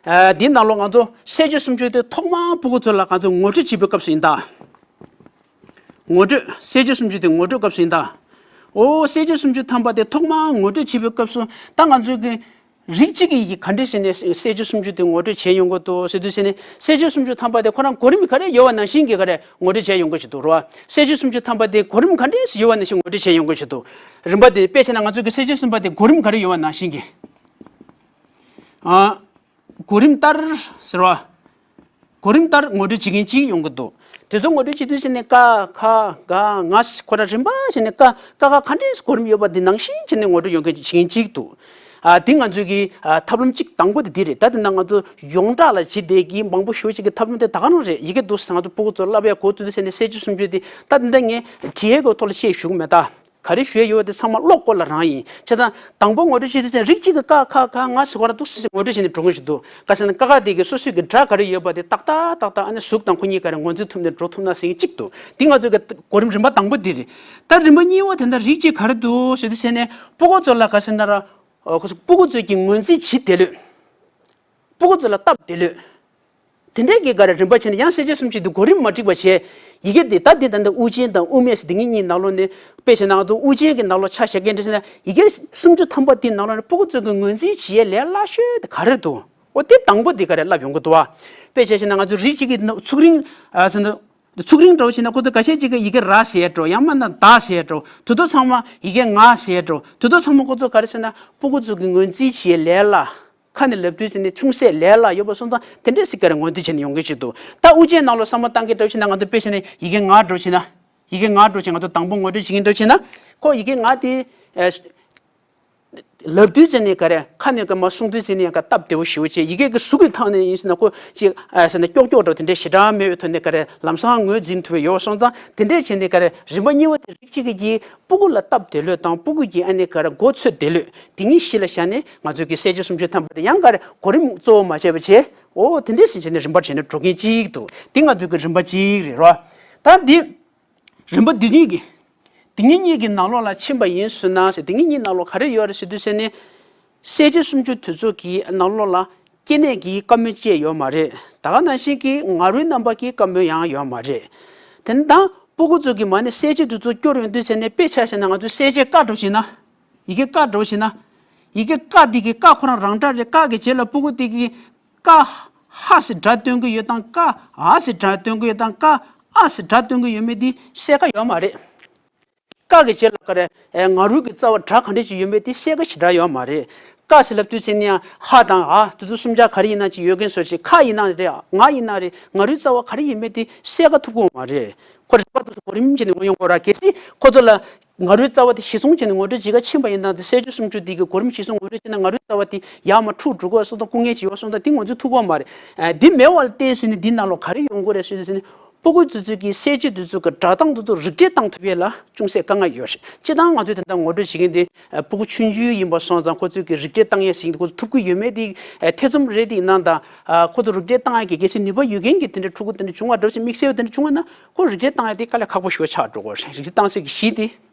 ཨ། འདིའི་ནང་ལོགས་ང་ཚོ་གསལ་བྱེད་སུམ་ཅུ་དེ་ཐོག་མར་སྤུ་གུ་ཚོ་ལ་ང་ཚོ་ངོ་སྤྲོད་བྱེད་པའི་སྐབས་སུ་ཡིན་ད། ངོ་སྤྲོད། གསལ་བྱེད་སུམ་ཅུ་དེ་ངོ་སྤྲོད་སྐབས་སུ་ཡིན་ད། འོ། གསལ་བྱེད་སུམ་ཅུ་ཐམ་པ་དེ་ཐོག་མར་ངོ་སྤྲོད་བྱེད་པའི་སྐབས་སུ་ད་ང་ཚོས་ཀྱི་རིགས་གཅིག་གི་ཡི་གེ་ག་འདྲས་བྱས་ནས་གསལ་བྱེད་སུམ་ཅུ་དེ་ངོ་སྤྲོད་བྱས་ཡོང་གི་འདུག་ཟེར་དུས་ཟེར་ནས། གསལ་བྱེད་སུམ་ཅུ་ཐམ་པ་དེ་ཁོ་རང་གོ་རིམ་ག་རེ་ཡོད་པ་ནང་བཞིན་གྱི་ག་རེ་ངོ་སྤྲོད་བྱས་ཡོང་གི་ཞིག་འདུག་རེད་བ། གསལ་བྱེད་སུམ་ཅུ་ཐམ་པ་དེ་གོ་རིམ་ག་འདྲས་ཡོད་པ་ནང་བཞིན་ངོ་སྤྲོད་བྱས་ཡོང་གི་ཞིག་འདུག་རིམ་པ་དེ་དཔེ་བྱས་ན་ང་ཚོ་གི་གསལ་བྱེད་གསུམ་པ་དེ་གོ་རིམ་ག་རེ་ཡོད་པ་ནང་བཞིན་གྱི། ཨ། གོ་རིམ་ལྟར་ཟེར་བ། གོ་རིམ་ལྟར་ངོ་སྤྲོད་བྱེད་མཁན་གཅིག་ཡོང་གི་འདུག་དེ་ཚོ་ངོ་སྤྲོད་བྱེད་དུས་ཟེར་ནས་ཀ་ཁ་ག་ང་ཁོ་རང་རིམ་པ་བྱས་ནས་ཀ་ཀ་ཁ་ག་འདྲས་གོ་རིམ་ཡོད་པ་འདི་ནང་བཞིན་བྱས་ནས་ངོ་སྤྲོད་ཡོང་མཁན་བྱེད་མཁན་གཅིག་འདུག་ཨ། འདི་ང་ཚོའི་གི་ཨ་ཐབས་ལམ་གཅིག་དང་པོ་དེ་འདི་རེད། ད་དེ་ན་ང་ཚོ་ཡོངས་གྲགས་ལ་བྱེད་བསྡད་ཀྱི་མང་པོ་ཞེ་པོ་ཅིག་གི་ཐབས་ལམ་དེ་ད་ག་རང་རེད། ཡི་གེ་འདུག་ཟེར་ང་ཚོ་སྤུ་གུ་ཚོ་བསླབ་ཡ་འགོ་བཙུགས་དུས་ཟེར་ནས་གསལ་བྱེད་སུམ་ཅུ་དེ་ད་དེ་འདྲ་ངས་བྲིས་ཡས་ཀྱི་ཐོག་ལ་བཤད་ཞུ་གི་མེད་ད། ག་རེ་ཞུ་ཡས་ཡོད་པ་དེ་ཚང་མ་ཀློག་སྐོར་ལ་རང་ཡིན། བྱས་ཙང་དང་པོ་ངོ་སྤྲོད་བྱེད་དུས་ཙང་རིགས་གཅིག་གི་ཀ་ཁ་ག་ང་ཟེར་བ་ལ་འདུག་སེ་ངོ་སྤྲོད་བྱས་ནས་འགྲོ་གི་ཞིག་འདུག་ག་ཟེར་ན་ཀ་ཁ་དེ་གི་སོ་སོའི་གི་སྒྲ་ག་རེ་ཡོད་པ་དེ་ཏག་ཏག་ཏག་ཏག་ཨ་ནི་གཟུགས་དང་ཁོ་གཉིས་ཀ་རེ་ངོས་འཛིན་ཐུབ་ནས་འགྲོ་ཐུབ་ན་ཟེར་མཁན་གཅིག་འདུག་འདི་ང་ཚོའི་གི་གོ་རིམ་རིམ་པ་དང་པོ་འདི་རེད། ད་རིམ་པ་གཉིས་པ་དེ་འདྲ་རིགས་གཅིག་ག་རེ་འདུག་ཟེར་དུས་ཟེར་ནས་སྤུ་གུ་ཚོ་ལ་ག་ཟེར་ན་ར། ཨོ། ཁོ་ཚོ་སྤུ་གུ་ཚོས་ཀྱི་ངོས་འཛིན་བྱེད་བདེ་ལོས། སྤུ་གུ་ཚོ་ལ་སྟབས་བདེ་ལོས། དེ་འདྲའི་གི་ག་རེ་རིམ་པ་བྱས་ནས་ཡང་གསལ་བྱེད་སུམ་ཅུ་དེ་གོ་རིམ་མ་འགྲིག་པ་བྱས། ཡི་གེ་འདི་ད་འདི་ད་འདི་དབུ་ཅན་དང་དབུ་མེད་ཟེར་འདི་གཉིས་གཉིས་ནང་ལོགས་ནས་དཔེ་བྱས་ན་ང་ཚོ་དབུ་ཅན་གྱི་ནང་ལོགས་ཆ་བཞག་མཁན་འདྲ་ཟེར་ན། ཡི་གེ་སུམ་ཅུ་ཐམ་པ་འདི་ནང་ལོགས་ནས་སྤུ་གུ་ཚོ་གི་ངོས་འཛིན་བྱེད་ཡས་ལས་སླ་ཤོས་དེ་ག་རེ་འདུག་འོ་དེ་དང་པོ་འདི་ག་རེ་ལབ་ཡོང་གི་འདུག་བ། དཔེ་བྱས་ན་ང་ཚོ་རིགས་གཅིག་གི་ཚུགས་རིང་ཨ་ཟེར་ན། ཚུགས་རིང་འདྲ་བོ་བྱས་ན་ཁོ་ཚོ་ཁ་ཤས་ཅིག་གིས་ཡི་གེ་ར་ཟེར་ཡས་འདྲ་བོ། ཡང་མིན་ན་ད་ཟེར་ཡས་འདྲ་བོ། དེ་ཚོ་ཚང་མ་ཡི་གེ་ང་ཟེར་ཡས་འདྲ་བོ། དེ་ཚོ་ཚང་མ་ཁོ་ཚོ་ག་རེ་ཟེར་ན་སྤུ་གུ་ཚོ་གི་ངོས་འཛིན་བྱེད་ཡས་ལས་སླ། ཁ་ནས་ལབ་དུས་ཟེར་ནས་ཆུང་ཟད་ལས་སླ་ཡོད་པ་སོང་ཙང་དེ་འདྲས་སེ་ག་རེ་ངོས་འཛིན་བྱས་ནས་ཡོང་གི་ཞིག་འདུག་ད་དབུ་ཅན་ནང་ལོགས་བསམ་བློ་བཏང་གི་འདྲ་བོ་བྱས་ན་ང་ཚོ་དཔེ་བྱས་ན་ཡི་གེ་ང་འདྲ་བོ་བྱས་ན། ཡི་གེ་ང་འདྲ་བོ་བྱས་ང་ཚོ་དང་པོ་ངོ་སྤྲོད་བྱེད་ཀྱི་འདྲ་བོ་བྱས་ན། ཁོ་ཡི་གེ་ང་དེ། ཨ། ལབ་དུས་ཙམ་ནས་ག་རེ་ཁ་ནས་ག་མ་གསུང་དུས་ཙམ་ནས་ཡང་ག་སྟབས་བདེ་བོ་ཞེ་པོ་བྱས། ཡི་གེ་གི་གཟུགས་ཀྱི་ཐོག་ནས་ཡིན་ཟེར་ན་ཁོ་ཅིག་ཨ་ཟེར་ན་ཀྱོག་ཀྱོག་འདྲ་དེ་འདྲའི་ཞེ་དྲག་མེད་པའི་ཐོག་ནས་ག་རེ་ལམ་སང་ངོས་འཛིན་ཐུབ་པ་ཡོད་སོང་ཙང་། དེ་འདྲས་བྱས་ནས་ག་རེ་རིམ་པ་གཉིས་པ་དེ་རིགས་གཅིག་གི་ཀྱི་སྤུ་གུ་ལ་སྟབས་བདེ་ལོས་དང་སྤུ་གུ་ཀྱི་ཨ་ནི་ག་རེ་མགོ་ཚོད་བདེ་ལོས་དེ་གཉིས་གཞི་ལ་བཞག་ནས་ང་ཚོས་ཀྱི་གསལ་བྱེད་སུམ་ཅུ་ཐམ་པ་དེ་ཡང་ག་རེ་གོ་རིམ་གཙོ་བོ་མ་བྱས་པ་བྱས། འོ་དེ་འདྲས་སེ་བྱས་ནས་རིམ་པར་བྱས་ནས་འགྲོ་མཁན་གཅིག་འདུག་འདི་ང་ཚོའི་གི་རིམ་པ་གཅིག་རེད་རོ། ད་འདི། རིམ་པ་འདི་གཉིས་ཀྱི། འདི་གཉིས་གཉིས་ཀྱི་ནང་ལོགས་ལ་ཕྱིན་པ་ཡིན་ཟེར་ན་ཟེར། འདི་གཉིས་གཉིས་ནང་ལོགས་ག་རེ་ཡོད་རེད་ཟེར་དུས་ཟེར་ནས། གསལ་བྱེད་སུམ་ཅུ་དེ་ཚོ་གི་ནང་ལོགས་ལ་ སྐྱེ་གནས་ཀྱི་བཀའ་མོལ་བཅས་ཡོད་མ་རེད། ད་ག་ནང་བཞིན་གྱི་ང་རོའི་རྣམ་པ་གི་བཀའ་མོལ་ཡང་ཡོད་མ་རེད། དེ་ནི་ད་སྤུ་གུ་ཚོ་གི་མ་ཎི་གསལ་བྱེད་དེ་ཚོ་སྐྱོར་ཡོང་དུས་ཚེ་ནས་དཔེ་ཆ་བཞག་ན་ང་ཚོས་གསལ་བྱེད་ཀ་འདྲ་བོ་བྱས་ན། ཡི་གེ་ཀ་འདྲ་བོ་བྱས་ན། ཡི་གེ་ཀ་འདི་གི་ཀ་ཁོ་རང་རང་སྒྲ་རེད། ཀ་གི་རྗེས་ལ་སྤུ་གུ་དེ་གི་ཀ་ཧ་ཟེར་སྒྲ་སྟོན་གྱི་ཡོད་དང་། ཀ་འ་ཟེར་སྒྲ་སྟོན་གྱི་ཡོད་དང་། ཀ་འ་ཟེར་སྒྲ་སྟོན་གྱི་ཡོད་མེད་དེ་གསལ་ཁ་ཡོད་མ་རེད། ཀ་གི་རྗེས་ལ་ག་རེ། ཨེ། ང་རོའི་གི་རྩ་བ་སྒྲ་ག་འདྲ་ཞིག་ཡོད་མེད་དེ་གསལ་ཁ་ཞེ་དྲག་ཡོད་མ་རེད། ཀ་ཟེར་ལབ་དུས་ཚེ་ནས་ཡང་ཧ་དང་འ་དེ་ཚོ་གསུམ་ཆ་ག་རེ་ཡིན་ན་ཅིག་ཡོད་མཁན་བཟོ་ཅིག་ཁ་ཡིན་ན་རེད། ང་ཡིན་ན་རེད། ང་རོའི་རྩ་བ་ག་རེ་ཡིན་མེད་དེ་གསལ་ཁ་ཐུབ་ཀྱི་ཡོད་མ་རེད། ཁོ་རིག་པ་དེ་ཚོ་གོ་རིམ་བྱས་ནས་ངོ་ཡོང་དགོས་ར། གལ་སྲིད་ཁོ་ཚོ་ལ་ང་རོའི་རྩ་བ་དེ་གཞི་བཟུང་བྱས་ནས་ངོ་སྤྲོད་བྱེད་ག་ཕྱིན་པ་ཡིན་ན། དེ་གསལ་བྱེད་སུམ་ཅུ་དེ་གི་གོ་རིམ་གཞི་བཟུང་ངོ་སྤྲོད་བྱས་ན་ང་རོའི་རྩ་བ་དེ་ཡར་མར་འཁྲུག་འགྲོ་གི་ཡོད་བཟོ་དང་སྐུ་ངལ་ཅིག་ཡོད་བཟོ་དང་དེ་ང་ཚོས་ཐུག་གི་ཡོད་མ་རེད། ཨ། འདི་མེད་པ་ལ་བརྟེན་བྱས་ནས་འདི་ནང་ལོགས་ག་རེ་ཡོང་གི་རེད་ཟེར་དུས་ཚེ་ནས། སྤུ་གུ་དེ་ཚོ་གི་གསལ་བྱེད་དེ་ཚོ་གི་སྒྲ་གདངས་དེ་ཚོ་རིགས་འགྲེ་བཏང་ཐུབ་ཡས་ལ་ཅུང་ཟད་དཀའ་ངལ་ཡོད་རེད། སྤྱིར་བཏང་ང་ཚོས་དེ་འདྲ་ངོ་སྤྲོད་བྱེད་མཁན་དེ་སྤུ་གུ་ཆུང་ཆུང་ཡིན་པ་སོང་ཙང་ཁོ་ཚོས་གི་རིགས་འགྲེ་བཏང་ཡས་ཟིན་ཁོ་ཚོ་ཐུབ་ཀྱི་ཡོད་མེད་དེ་ཐེ་ཚོམ་རེད། དེ་ཡིན་ན་ད་ཁོ་ཚོ་རིགས་འགྲེ་བཏང་ཡས་ཀྱི་གལ་སྲིད་ནུས་པ་ཡོད་མཁན་གྱི་དེ་འདྲ་ཕྲུ་གུ་དེ་འདྲ་བྱུང་བ་འདྲ་བོ་ཞིག་དམིགས་བསལ་དེ་འདྲ་བྱུང་བ་ན་ཁོ་རིགས་འགྲེ་བཏང་ཡས་དེ་དཀའ་ལས་ཁག་པོ་ཞེ་པོ་ཆགས་འགྲོ་གི་རེད། རིགས་འགྲེ་བཏང་སའི་གི་གཞི་དེ།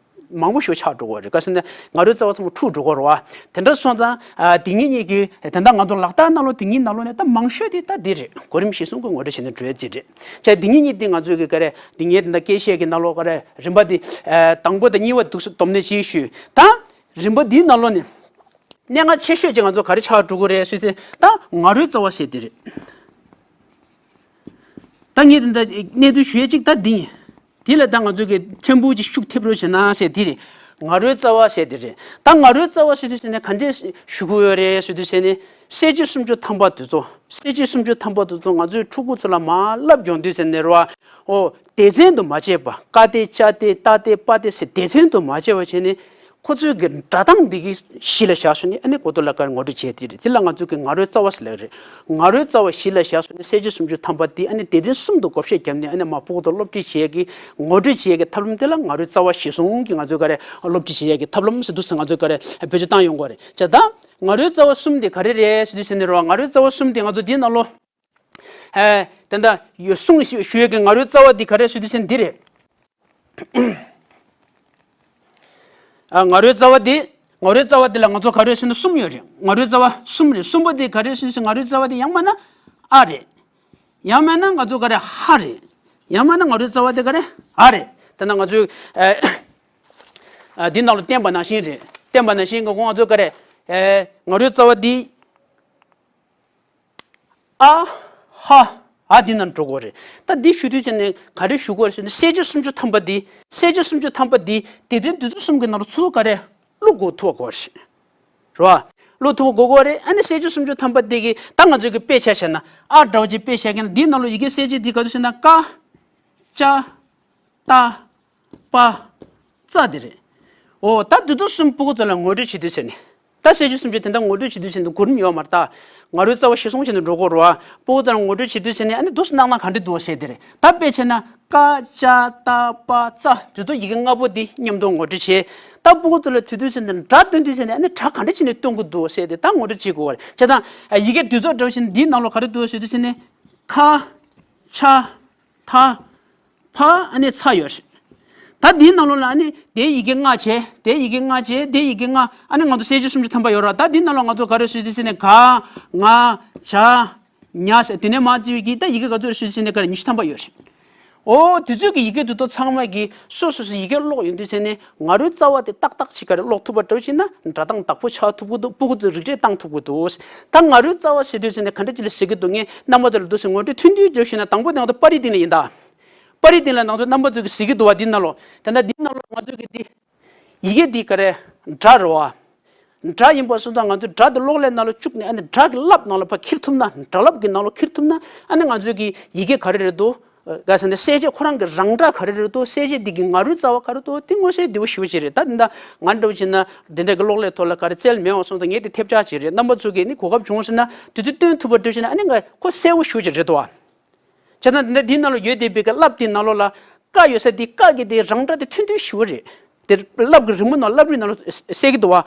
མང་པོ་ཞིག་ཆགས་འགྲོ་གི་རེད། ག་ཟེར་ན་ང་རོའི་རྩ་བ་ཚང་མ་འཁྲུག་འགྲོ་གི་རེད་བ། དེ་འདྲ་སོང་ཙང་ཨ། དེ་ཉིད་གཉིས་ཀྱི་དེ་འདྲ་ང་ཚོ་ལག་བསྟར་གནང་ལུགས་དེ་ཉིད་ནང་ལོགས་ནས་ད་མང་ཤོས་དེ་ད་འདི་རེད། གོ་རིམ་གཞིར་བཟུང་གི་ངོ་སྤྲོད་བྱས་ནས་འགྲོ་ཡ་ཅིག་རེད། བྱས་དེ་ཉིད་གཉིས་དེ་ང་ཚོའི་གི་ག་རེ་དེ་ཉིད་དེ་འདྲ་སྐད་བཤད་ཀྱི་ནང་ལོགས་ག་རེ་རིམ་པ་དེ་ཨ། དང་པོ་དང་གཉིས་པ་འདུག་སེ་སྡོམ་ནས་ཅིག་ཞུས། ད་རིམ་པ་འདིའི་ནང་ལོགས་ནས་གནད་འགག་ཆེ་ཤོས་ཅིག་ང་ཚོ་ག་རེ་ཆགས་འགྲོ་གི་རེད་ཟེར་ཚེ་ད་ང་རོའི་རྩ་བ་ཟེར་དེ་རེད། ད་ངས་འདི་འདྲ་གནད་དོན་ཞུ་ཡས་གཅིག་ད་འདི་ཡིན། དེ་ལ་ད་ང་ཚོས་ཀྱི་ཕྲན་བུ་ཅིག་ཤུགས་ཐེབས་རོགས་བྱས་ན་ཟེར་དེ་རེད། ང་རོའི་རྩ་བ་ཟེར་དེ་རེད། ད་ང་རོའི་རྩ་བ་ཟེར་དུས་ཟེར་ནས་ག་འདྲས་ཞུ་དགོས་ཡོད་རེད་ཟེར་དུས་ཟེར་ནས། གསལ་བྱེད་སུམ་ཅུ་ཐམ་པ་དེ་ཚོ། གསལ་བྱེད་སུམ་ཅུ་ཐམ་པ་དེ་ཚོ་ང་ཚོའི་ཕྲུ་གུ་ཚོ་ལ་མར་བསླབ་ཡོང་དུས་ཟེར་ནས་རེད་བ། འོ། སྡེ་ཚན་དུ་མ་ཕྱེ་བ། ཀ་སྡེ་ཅ་སྡེ་ཏ་སྡེ་པ་སྡེ་ཟེར་སྡེ་ཚན་དུ་མ་ཕྱེ་བ་བྱས་ནས། ཁོ་ཚོའི་གི་སྒྲ་གདངས་འདི་གི་གཞི་ལ་བཞག་སོང་ནས་ཨ་ནི་གོ་བསྡུར་ལ་ཀར་ངོ་སྤྲོད་བྱས་དེ་རེད། དེ་ལ་ང་ཚོས་ཀྱི་ང་རོའི་རྩ་བ་ཟེར་ལབ་རེད། ང་རོའི་རྩ་བ་གཞི་ལ་བཞག་སོང་ནས་གསལ་བྱེད་སུམ་ཅུ་ཐམ་པ་འདི་ཨ་ནི་སྡེ་ཚན་གསུམ་དུ་བགོ་བཤའ་བརྒྱབ་ནས་ཨ་ནི་མ་ཕྲུ་གུ་དང་སློབ་ཁྲིད་བྱེད་ཀྱི་ངོ་སྤྲོད་བྱེད་ཀྱི་ཐབས་ལམ་དེ་ལ་ང་རོའི་རྩ་བ་གཞི་བཟུང་གི་ང་ཚོས་ཀ་རེ་སློབ་ཁྲིད་བྱེད་ཀྱི་ཐབས་ལམ་ཟེར་འདུག་ཟེར་ང་ཚོས་ཀ་རེ་བེད་སྤྱོད་བཏང་ཡོང་གི་རེད། བྱས་ཙང་ང་རོའི་རྩ་བ་གསུམ་དེ་ག་རེ་རེད་ཟེར་དུས་ཟེར་ནས་རོ། ང་རོའི་རྩ་བ་གསུམ་དེ་ང་ཚོ་འདིའི་ནང་ལོགས། ཨེ། དེ་འདྲ་ཡོད་གསུངས་ཞུ་ཞུ་ཡས་ཀྱི་ང་རོའི་རྩ་བ་འདི་ག་རེ་ཟེར་དུས་ཟེར་ནས་འདི་རེད། ཨ། ང་རོའི་རྩ་བ་འདི། ང་རོའི་རྩ་བ་འདི་ལ་ང་ཚོ་ག་རེ་ཟེར་ན་གསུམ་ཡོད་རེད། ང་རོའི་རྩ་བ་གསུམ་རེད། གསུམ་པ་འདི་ག་རེ་ཟེར་ན། ང་རོའི་རྩ་བ་འདི་ཡང་མིན་ན་ཨ་རེད། ཡང་མིན་ན་ང་ཚོ་ག་རེ་ཧ་རེད། ཡང་མིན་ན་ང་རོའི་རྩ་བ་འདི་ག་རེ་འ་རེད། དེ་ན་ང་ཚོས་ཨ། ཨ། འདི་ནང་ལ་བསྟན་པ་ནང་བཞིན་རེད། བསྟན་པ་ནང་བཞིན་གྱི་ང་ཚོ་ག་རེ། ཨ། ང་རོའི་རྩ་བ་འདི། ཨ། ཧ། འ་འདི་ནང་འགྲོ་དགོས་རེད། ད་འདི་ཞུ་དུས་ཙམ་ནས་ག་རེ་ཞུ་དགོས་རེད་ཟེར་ན། གསལ་བྱེད་སུམ་ཅུ་ཐམ་པ་འདི། གསལ་བྱེད་སུམ་ཅུ་ཐམ་པ་འདི་སྡེ་ཚན་འདི་ཚོ་གསུམ་གྱི་ནང་ལ་ཚུར་ག་རེ་བླུག་དགོས་ཐུབ་དགོས་རེད། རེད་བ། བླུག་ཐུབ་དགོས་དགོས་རེད། ཨ་ནི་གསལ་བྱེད་སུམ་ཅུ་ཐམ་པ་འདི་གི་ད་ང་ཚོས་ཀྱི་དཔེ་ཆ་བཞག་ན། ཨ་འདྲ་བོ་ཅིག་དཔེ་བཞག་མཁན་ན། འདིའི་ནང་ལ་ཡི་གེ་གསལ་བྱེད་འདི་ག་ཚོད་ཟེར་ན། ཀ་ཅ་ཏ་པ་ཙ་དེ་རེད། འོ། ད་འདི་དུས་གསུམ་སྤུ་གུ་ཚོ་ལ་ངོ་སྤྲོད་བྱེད་དུས་ཟེར་ནས། ད་གསལ་བྱེད་སུམ་ཅུ་དེ་འདྲ་ངོ་སྤྲོད་བྱེད་དུས་ཟེར་ནས་གོ་རིམ་ཡོད་མ་རེད་ད། ང་རོའི་རྩ་བ་གཞི་བཟུང་བྱས་ནས་འགྲོ་དགོས་རེད་བ། སྤུ་གུ་ཚོ་ལ་ངོ་སྤྲོད་བྱེད་དུས་ཟེར་ནས་ཨ་ནི་འདུག་སེ་གནང་ན་ག་འདྲ་འདུག་ཟེར་དེ་རེད། ད་དཔེ་བྱས་ན། ཀ་ཅ་ཏ་པ་ཙ་དེ་ཚོ་ཡི་གེ་ལྔ་པོ་འདི་མཉམ་དུ་ངོ་སྤྲོད་བྱེད། ད་སྤུ་གུ་ཚོ་ལ་དུས་དུས་ཟེར་ནས་སྒྲ་སྟོན་དུས་ཟེར་ནས་ཨ་ནི་སྒྲ་ག་འདྲ་བྱས་ནས་སྟོན་དགོས་འདུག་ཟེར་དེ་ད་ངོ་སྤྲོད་བྱེད་དགོས་རེད། བྱས་ཙང་ཡི་གེ་དུས་ཚོད་འདྲ་བོ་ཞིག་འདིའི་ནང་ལོགས་ག་རེ་འདུག་ཟེར་དུས་ཟེར་ནས། ཁ། ཆ། ཐ། ཕ། ཨ་ནི་ཚ་ཡོད་རེད། ད་འདིའི་ནང་ལོགས་ལ་ཨ་ནི་དེའི་ཡི་གེ་ལྔ་བྱས། དེའི་ཡི་གེ་ལྔ་བྱས། དེའི་ཡི་གེ་ལྔ། ཨ་ནི་ང་ཚོ་གསལ་བྱེད་སུམ་ཅུ་ཐམ་པ་ཡོད་རེད། ད་འདིའི་ནང་ལོགས་ང་ཚོ་ག་རེ་ཟེར་དུས་ཟེར་ནས། ག་ང་ཇ་ཉ་ཟེར། དེ་ནས་མར་བརྩི་བའི་གི་ད་ཡི་གེ་ག་ཚོད་རེད་ཟེར་དུས་ཟེར་ནས་ག་རེ་ཉི་ཤུ་ཐམ་པ་ཡོད་རེད། འོ། དེ་ཚོའི་གི་ཡི་གེ་དེ་ཚོ་ཚང་མ་གི་སོ་སོ་སོའི་ཡི་གེ་ཀློག་ཡོང་དུས་ཟེར་ནས། ང་རོའི་རྩ་བ་དེ་ཏག་ཏག་ཅིག་ག་རེ་ཀློག་ཐུབ་པ་འདྲ་བོ་ཞིག་ན་སྒྲ་གདངས་བདག་པོ་ཆགས་ཐུབ་ཀྱི་འདུག་སྤུ་གུ་ཚོས་རིགས་འགྲེ་བཏང་ཐུབ་ཀྱི་འདུག་ད་ང་རོའི་རྩ་བ་ཟེར་དུས་ཟེར་ནས་ག་འདྲ་ཅིག་ལ་ཟེར་གྱི་འདུག་ངས་རྣམ་པ་ཚོ་ལ་འདུག་སེ་ངོ་སྤྲོད་ཐུང་ཐུང་འདྲ་བོ་ཞུས་ན། དང་པོ་དེ་ང་ཚོ་པར་རིས་སྟེང་ལ་ཡིན་ད། པར་རིས་སྟེང་ལ་ང་ཚོ་རྣམ་པ་ཚོས་གི་ཟེར་གྱི་འདུག་བ། འདི་ནང་ལོགས། དེ་ན་འདི་ནང་ལོགས་ང་ཚོས་གི་འདི། ཡི་གེ་འདི་ག་རེ། སྒྲ་རེད་བ། སྒྲ་ཡིན་པ་སོང་ཙང་ང་ཚོས་སྒྲ་དེ་གློག་ཀླད་ནང་ལ་བཅུག་ནས། ཨ་ནི་སྒྲ་གི་རླབས་ནང་ལ་ཕར་འཁྱེར་ཐུབ་ན། སྒྲ་རླབས་ཀྱི་ནང་ལ་འཁྱེར་ཐུབ་ན། ཨ་ནི་ང་ཚོས་གི་ཡི་གེ་ག་རེ་རེད་འདུག་ག་ཟེར་ན་གསལ་བྱེད་ཁོ་རང་གི་རང་སྒྲ་ག་རེ་རེད་འདུག་གསལ་བྱེད་འདི་གི་ང་རོའི་རྩ་བ་ག་རེ་འདུག་དེ་མངོན་གསལ་དོད་པོ་ཞེ་པོ་ཅིག་རེད། ད་འདི་འདྲ་ང་འདྲ་བོ་བྱས་ན་འདི་འདྲ་གི་གློག་ཀླད་ཐོག་ལ་ག་རེ་རྩལ་མེད་པ་སོང་ཙང་ངས་དེ་ཐེབས་ཆག་ཅིག་རེད། རྣམ་པ་ཚོ་གིས་ནི་གོ་སྐབས་བྱུང་ཟེར་ན་དུས་ཚོད་སྟོན་ཐུབ་པ་འདྲ་བྱས་ན་ཨ་ནི་ང་ཁོ་གསལ་པོ་ཞེ་པོ་ཅིག་རེད་འདུག་བ། བྱས་ན་འདི་འདྲ་འདི་ནང་ལ་ཡོད་བསྡད་པའི་གི་རླབས་དེ་ནང་ལོགས་ལ་ཀ་ཡོད་ས་དེ། ཀ་གི་དེ་རང་སྒྲ་དེ་ཐུང་ཐུང་ཞེ་པོ་རེད། དེ་རླབས་ཀྱི་རི་མོ་ནང་། རླབས་རིས་ནང་ལ་གསལ་གྱི་འདུག་བ།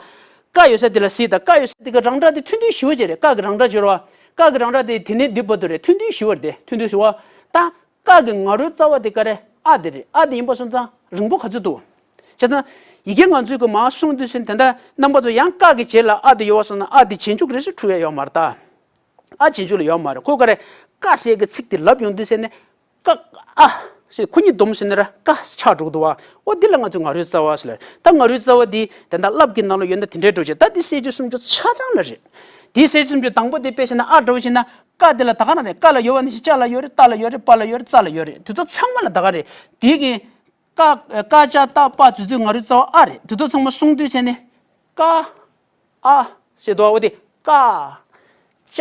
ཀ་ཡོད་ས་དེ་ལ་གཟིགས་དང་། ཀ་ཡོད་ས་དེ་གི་རང་སྒྲ་དེ་ཐུང་ཐུང་ཞེ་པོ་ཅིག་རེད། ཀ་གི་རང་སྒྲ་ཅིག་རེད་བ། ཀ་གི་རང་སྒྲ་དེ་དེ་ནས་འདི་བར་དུ་རེད། ཐུང་ཐུང་ཞེ་པོ་རེད། དེ་ཐུང་ཐུང་ཞེ་པོ། ད་ཀ་གི་ང་རོའི་རྩ་བ་དེ་ག་རེ། ཨ་དེ་རེད། ཨ་དེ་ཡིན་པ་སོང་ཙང་རིང་པོ་ག་ཚོད་འདུག་བྱས་ཙང་ཡི་གེ་ང་ཚོས་གི་མར་གསུངས་དུས་ཟེར་ན། དེ་འདྲ་རྣམ་པ་ཚོ་ཡང་ཀ་གི་རྗེས་ལ་ཨ་དེ་ཡོད་པ་སོང་ན་ཨ་དེ་རྗེས་འཇུག་རེད་ཟེར་འཁྲུལ་ཡ་ཡོད་མ་རེད་ད། ཨ་རྗེས་འཇུག་ལ་ཡོད་མ་རེད། ཁོ་ག་རེ་ཀ་ཟེར་གི་ཚིག་དེ་ལབ་ཡོང་དུས་ཟེར་ནས་ཀ་ཨ་ཟེར་ཁོ་གཉིས་བསྡོམས་ཟེར་ན་ར་ཀ་ཆགས་འགྲོ་གི་འདུག་བ། ཨོ་འདི་ལ་ང་ཚོས་ང་རོའི་རྩ་བ་ཟེར་ལ། ད་ང་རོའི་རྩ་བ་འདི་ད་ལྟ་ཀླད་པའི་ནང་ལ་ཡོད་ན་དེ་འདྲའི་འགྲོ་བྱེད། ད་འདི་གསལ་བྱེད་སུམ་ཅུ་ཆ་ཚང་ལ་རེད། འདི་གསལ་བྱེད་སུམ་ཅུ་དང་པོ་དེ་དཔེ་བྱས་ན་ཨ་འདྲ་བོ་བྱས་ན། ཀ་དེ་ལ་ད་ག་ནང་ནས་ཀ་ལ་ཡོད་པ་ནི་ཅ་ལ་ཡོད་རེད། ཏ་ལ་ཡོད་རེད། པ་ལ་ཡོད་རེད། ཙ་ལ་ཡོད་རེད། དེ་ཚོ་ཚང་མ་ལ་ད་ག་རེད། དེ་གི་ཀ་ཀ་ཅ་ཏ་པ་དེ་ཚོ་ང་རོའི་རྩ་བ་ཨ་རེད། དེ་ཚོ་ཚང་མ་སོང་དུས་བྱས་ནས་ཀ་ཨ་ཞེས་འདུག་བ། འོ་དེ་ཀ་ཅ་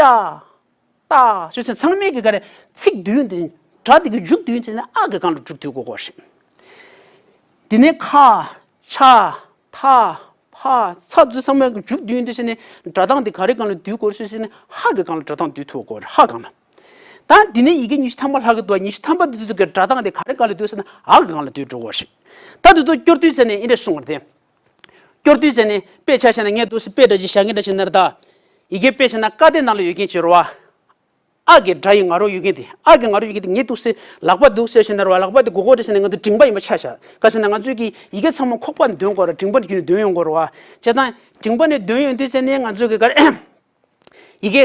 ཏ་ཞེས་བྱས་ཚང་མའི་གི་ག་རེ་ཚིག་མདུན་དེ་སྒྲ་དེ་གི་མཇུག་མདུན་བྱས་ནས་ཨ་གི་སྒང་ལ་མཇུག་བསྡུ་དགོས་གོ་རེད། དེ་ནས་ཁ་ཆ་ཐ་ཕ་ཚ་ཚོ་ཚང་མའི་མཇུག་བསྡུས་དུས་ཟེར་ནས་སྒྲ་གདངས་དེ་ག་རེ་སྒང་ལ་བསྡུ་དགོས་ཟེར་ཟེར་ནས་ཧ་གི་སྒང་ལ་སྒྲ་གདངས་བསྡུ་ཐུབ་དགོས་རེད། ཧ་སྒང་ལ། ད་འདི་ནས་ཡི་གེ་ཉི་ཤུ་ཐམ་པ་ལྷག་གི་འདུག་ཉི་ཤུ་ཐམ་པ་འདི་ཚོ་གི་སྒྲ་གདངས་དེ་ག་རེ་སྒང་ལ་བསྡུ་ཟེར་ན་ཨ་གི་སྒང་ལ་བསྡུ་འགྲོ་དགོས་རེད། ད་འདི་ཚོ་སྐྱོར་དུས་ཟེར་ནས་འདི་འདྲ་གསུངས་པ་རེད་དེ། སྐྱོར་དུས་ཟེར་ནས་དཔེ་ཆ་བཞག་ན་ངས་འདུག་སེ་དཔེ་འདྲ་ཅིག་བཞག་གིན་འདྲ་ཞིག་ན་རེད་ད། ཡི་གེ་དཔེ་བཞག་ན་ཀ་དེ་ནང་ལ་ཡོད་མཁན་ཅིག་རེད་བ། ཨ་གི་སྒྲ་ཡི་ང་རོ་ཡོད་མཁན་དེ། ཨ་གི་ང་རོ་ཡོད་མཁན་དེ་ངས་འདུག་སེ་ལག་པ་འདུག་སེ་བྱས་ན་རེད་བ། ལག་པ་དེ་མགོ་སྐོར་རེ་བྱས་ན་ང་ཚོ་མགྲིན་པ་ཡིན་པ་ཆ་བཞག་ག་ཟེར་ན་ང་ཚོས་ཀྱི་ཡི་གེ་ཚང་མ་ཁོག་པ་ནས་འདོན་དགོས་རེད། མགྲིན་པ་ནས་བརྒྱུད་ནས་འདོན་ཡོང་དགོས་རེད་བ། བྱས་ཙང་མགྲིན་པ་ནས་འདོན་ཡོང་དུས་ཙམ་ནས་ང་ཚོས་ཀྱི་ག་རེ་ཡི་གེ་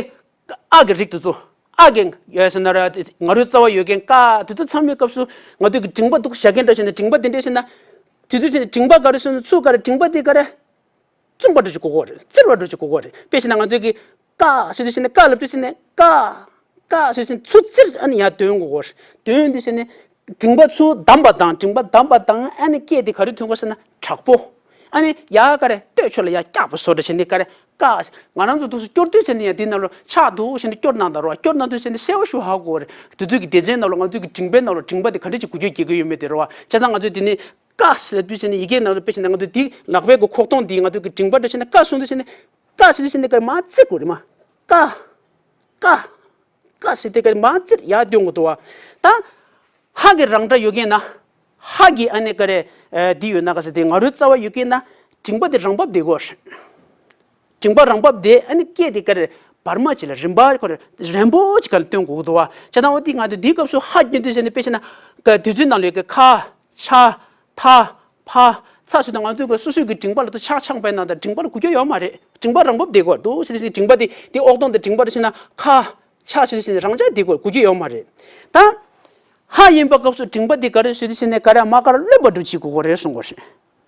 ཨ་གི་རིགས་དེ་ཚོ། ཨ་གི་ཡོད་ཟེར་ན་ར་ང་རོའི་རྩ་བ་ཡོད་མཁན་ཀ་དེ་ཚོ་ཚང་མའི་སྐབས་སུ་ང་ཚོས་ཀྱི་མགྲིན་པ་འདུག་བཞག་མཁན་འདྲ་བྱས་ན་མགྲིན་པ་དེ་འདྲས་བྱས་ན། དེ་དུས་ཙམ་ནས་མགྲིན་པ་ག་རེ་སོང་ན་ཚུར་ག་རེ་མགྲིན་པ་དེ་ག་རེ། བཙུམ་པ་འདྲ་ཅིག་དགོས་ཀྱི་རེད། བཙིར་བ་འདྲ་ཅིག་དགོས་ཀྱི་རེད། དཔེ་བྱས་ན་ང་ཚོས་ཀྱི་ཀ་ཟེར་དུས་ཙམ་ནས་ཀ་ལབ་དུས་ཙམ་ནས་ཀ་ཀ་ཟེར་དུས་ཙམ་ནས་ཚུར་བཙིར་ཨ་ནི་ཡར་འདོན་དགོས་ཀྱི་རེད། འདོན་དུས་ཙམ་ནས་མགྲིན་པ་ཚུར་བསྡམས་པ་དང་མགྲིན་པ་བསྡམས་པ་དང་ཨ་ནི་སྐད་དེ་ག་རེ་ཐོན་དགོས་ཟེར་ན་དྲག་པོ། ཨ་ནི་ཡར་ག་རེ་སྟོད་ཕྱོགས་ལ་ཡར་བཀྱག་པ་བཟོ་འདྲ་བྱས་ནས་ག་རེ་ཀ་ང་རང་ཚོ་འདུག་སེ་སྐྱོར་དུས་ཙམ་ནས་ཡང་དེ་ནང་ལོ་ཆགས་འདུག་བྱས་ནས་སྐྱོར་གནང་དང་རོ། སྐྱོར་གནང་དུས་ཙམ་ནས་གསལ་པོ་ཞིག་ཧ་གོ་རེད། དེ་དུས་ཀྱི་སྡེ་ཚན་ནང་ལོ་ང་ཚོས་ཀྱི་མགྲིན་པའི་ནང་ལོ་མགྲིན་པ་དེ་ག་འདྲ་ཅིག་འགུལ་སྐྱོད་རྒྱག་གི་ཡོད་མེད་དེ་རོ། བྱས་ཙང་ང་ཚོས་དེ་ནས་ཀ་ཟེར་ལབ་དུས་ཙམ་ནས་ཡི་གེ་ནང་ལ་དཔེ་བྱས་ན་ང་ཚོ་འདི་ལག་པའི་གི་ཁོག་སྟོང་འདི་ང་ཚོ་གི་མགྲིན་པ་འདྲ་བྱས་ན་ཀ་གསུངས་དུས་ཙམ་ནས་ཀ་ཟེར་དུས་ཙམ་ནས་ཀ་མར་བཙིར་དགོས་རེད་མ། ཀ་ཀ་ཀ་ཟེར་དུས་ཀ་མར་བཙིར་ཡར་འདོན་དགོས་འདུག་བ། ད་ཧ་གི་རང་སྒྲ་ཡོད་མཁན་ན་ཧ་གི་ཨ་ནི་ཀ་རེ་འདི་ཡོད་ན་ཀ་ཟེར་དེ་ང་རོའི་རྩ་བ་ཡོད་མཁན་ན་མགྲིན་པ་དེ་རང་བབས་བསྡད་དགོས་རེད། མགྲིན་པ་རང་བབས་དེ་ཨ་ནི་སྐད་དེ་ག་རེ་བར་མ་ཅིག་ལ་རིམ་པ་ཁོ་རེ་རན་པོ་ཅིག་ག་ལ་སྟོན་དགོས་འདུག་བ། བྱས་ཙང་འོ་དེ་ང་ཚོ་འདིའི་སྐབས་སུ་ཧ་སྐྱོན་དུས་ཟེར་ནས་དཔེ་བྱས་ན་ག་དུས་ཚོད་ནང་ལས་ཀ་ཁ་ཆ་ཐ་ཕ་ཚ་ཟེར་དུས་ང་ཚོའི་གི་སོ་སོའི་གི་མགྲིན་པ་ལ་ཏུ་ཆག་ཆག་པའི་ནང་དང་མགྲིན་པ་ལ་འགུལ་སྐྱོད་ཡོད་མ་རེད། མགྲིན་པ་རང་བབས་བསྡད་དགོས་འདུག་ཟེར་དུས་མགྲིན་པ་དེ་དེ་ཨོག་སྟོང་དེ་མགྲིན་པ་རེ་བྱས་ན་ཁ་ཆ་ཟེར་དུས་རང་འཇགས་བསྡད་དགོས། འགུལ་སྐྱོད་ཡོད་མ་རེད། ད་ཧ་ཡིན་པ་སྐབས་སུ་མགྲིན་པ་འདི་ག་རེ་ཟེར་དུས་ཟེར་ནས་ག་རེ་མ་ག་རེ་གློད་པ་འདྲ་བྱེད་དགོས་རེད་གསུང་གི་རེད།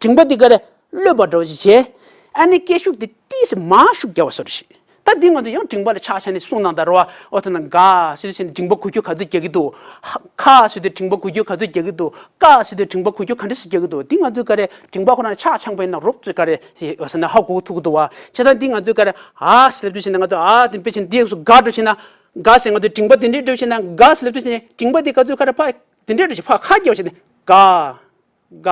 མགྲིན་པ་འདི་ག་རེ་གློད་པ་འདྲ་བྱེད་བྱས། ཨ་ནི་སྐད་ཤུགས་དེ་ཏིས་མར་ཤུགས་རྒྱག་པ་བཟོ་འདྲ་བྱེད། ད་འདི་ང་ཚོ་ཡང་མགྲིན་པ་ལ་ཆག་ཆག་ནས་གསུང་གནང་དང་རེད་བ། ཨོ་ཐ་ན་ག་ཟེར་དུས་ཟེར་ནས་མགྲིན་པ་འགུལ་སྐྱོད་ག་ཚོད་རྒྱག་གི་འདུག་ཧ་ཁ་ཟེར་དུས་མགྲིན་པ་འགུལ་སྐྱོད་ག་ཚོད་རྒྱག་གི་འདུག་ཀ་ཟེར་དུས་མགྲིན་པ་འགུལ་སྐྱོད་ག་འདྲ་ཞིག་རྒྱག་གི་འདུག་འདི་ང་ཚོས་ག་རེ་མགྲིན་པ་ཁོ་རང་ཆག་ཆག་པ་ཡིན་ན་རོབ་ཙམ་ག་རེ་ཟེར་ན་ཧ་གོ་ཐུབ་ཀྱི་འདུག་བ། བྱས་ཙང་འདི་ང་ཚོས་ག་རེ་ཨ་ཟེར་ལབ་དུས་ཟེར་ནས་ང་ཚོ་ཨ་དེ་དཔེ་ཆ་འདི་སུ་ག་འདྲ་བྱེད་ན། ག་ཟེར་ང་ཚོ་མགྲིན་པ་དེ་འདྲའི་འདྲ་བྱེད་ན་ག་ཟེར་ལབ་དུས་ཟེར་ནས་མགྲིན་པ་དེ་ག་ཚོད་ག་རེ་ཕ་དེ་འདྲའི་འདྲ་བྱེད་ཕ་ཁ་རྒྱག་བྱེད་ནས་ག་ག་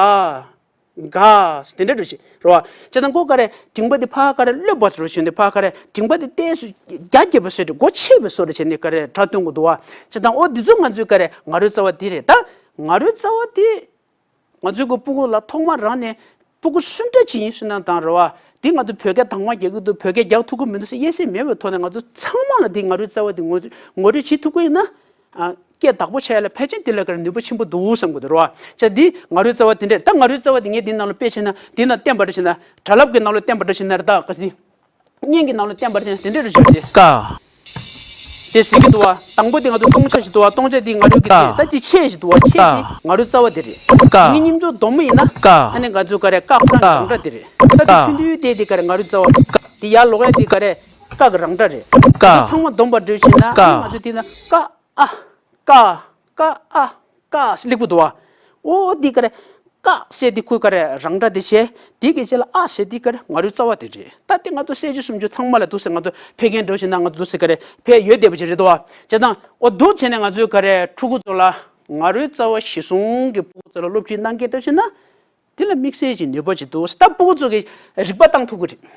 ག་ཟེར་དེ་འདྲའི་འདྲ་བྱེད་རོ། བྱས་ཙང་ཁོ་ག་རེ་མགྲིན་པ་དེ་ཕ་ག་རེ་གློད་པ་འདྲ་བྱེད་ནས་ཕ་ག་རེ་མགྲིན་པ་དེ་ཏོག་ཙམ་རྒྱ་སྐྱེད་པ་བཟོ་འདྲ་སྒོ་ཕྱེ་བའི་བཟོ་འདྲ་བྱས་ནས་ག་རེ་སྒྲ་སྟོན་དགོས་འདུག་བ། བྱས་ཙང་ཨོ་འདི་ཚོ་ང་ཚོའི་ག་རེ་ང་རོའི་རྩ་བ་འདི་རེད་ད། ང་རོའི་རྩ་བ་འདི། ང་ཚོའི་གི་སྤུ་གུ་ལ་ཐོག་མ་རང་ནས་སྤུ་གུ་སུ་འདྲ་ཅིག་ཡིན་ཟེར་ན་དང་རེད་བ། འདི་ང་ཚོ་བོད་སྐད་དྭངས་མ་རྒྱག་གི་འདུག་བོད་སྐད་རྒྱག་ཐུབ་ཀྱི་མི་འདུག་ཟེར་དབྱེ་གསལ་མེད་པའི་ཐོག་ནས་ང་ཚོ་ཚང་མ་ལ་འདི་ང་རོའི་རྩ་བ་འདི་ངོ་ངོ་སྤྲོད་བྱེད་ཐུབ་ཀྱི་ཡིན་ན། ཨ། སྐད་བདག་པོ་བྱས་ལ་ཕལ་ཆེར་འདི་ལ་ག་རེ་ནུས་པ་ཆེན་པོ་འདུག་བསམ་གི་འདུག་རེད་བ། བྱས་འདི་ང་རོའི་རྩ་བ་འདི་འདྲས་ད་ང་རོའི་རྩ་བ་འདི་ངས་འདི་ནང་ལ་དཔེ་བྱས་ན་འདི་ན་བསྟན་པ་འདྲ་བྱས་ན་སྒྲ་རླབས་ཀྱི་ནང་ལ་བསྟན་པ་འདྲ་བྱས་ན་རེད་ད་ག་ཟི། སྙན་གྱི་ནང་ལ་བསྟན་པར་བྱས་ན་དེ་འདྲ་རུ་བྱུང་སྟེ། ཀ་དེ་ཟེར་གྱི་འདུག་བ། དང་པོ་དེ་ང་ཚོ་སྟོང་ཆ་ཞིག་འདུག་བ། སྟོང་ཆ་དེ་ང་ཚོ་གི་ཀ་ཚེ་ད་ཅི་ཆེ་ཞིག་འདུག་བ། ཆེ་ཀ་དེ་ང་རོའི་རྩ་བ་དེ་རེད། ཀ་ངའི་སྙིང་ཅོག་སྡོམ་མོ་ཡིན་ན། ཀ་ཨ་ནི་ང་ཚོའི་ག་རེ་ཀ་ཁོ་རང་གི་ཀ་རང་སྒྲ་དེ་རེད། ད་དེ་ཀ་ཐུན་དུས་དེ་དེ་ག་རེ་ང་རོའི་རྩ་བ། དེ་ཡར་ལོག་ཡ་དེ་ག་རེ་ཀ་གི་རང་སྒྲ་རེད། ཀ་དེ་ཚང་མ་སྡོམ་པར་འདྲ་བྱས་ན་ཀ་ཨ་ནི་ང་ཚོ་དེ་ན་ཀ་ཨ། ཀ་ཀ་ཨ་ཀ་ཟེར་ལེགས་པོ་འདུག་བ། ཨོ་འདི་ག་རེ། ཀ་ཟེར་འདི་ཁོའི་ག་རེ་རང་སྒྲ་འདི་བྱས། འདི་གི་རྗེས་ལ་ཨ་ཟེར་འདི་ག་རེ་ང་རོའི་རྩ་བ་དེ་རེད། ད་འདི་ང་ཚོ་གསལ་བྱེད་སུམ་ཅུ་ཚང་མ་ལ་འདུག་ཟེར་ང་ཚོ་ཕལ་སྐད་འགྲོ་བཞིན་ན་ང་ཚོ་འདུག་ཟེར་ག་རེ་ཕལ་ཡོད་བསྡད་པ་ཅིག་རེད་འདུག་བ། བྱས་ཙང་ཨོ་འདུག་བྱས་ནས་ང་ཚོའི་ག་རེ་ཕྲུ་གུ་ཚོ་ལ་ང་རོའི་རྩ་བ་གཞིར་བཟུང་གི་ཕྲུ་གུ་ཚོ་ལ་སློབ་ཁྲིད་གནང་མཁན་འདྲ་བཞིན་ན། དེ་ལ་དམིགས་བསལ་གྱི་ནུས་པ་ཅིག་འདུག་ད་ཕྲུ་གུ་ཚོ་གིས་རིག་པ་བཏང་ཐུབ་ཀྱི་རེད།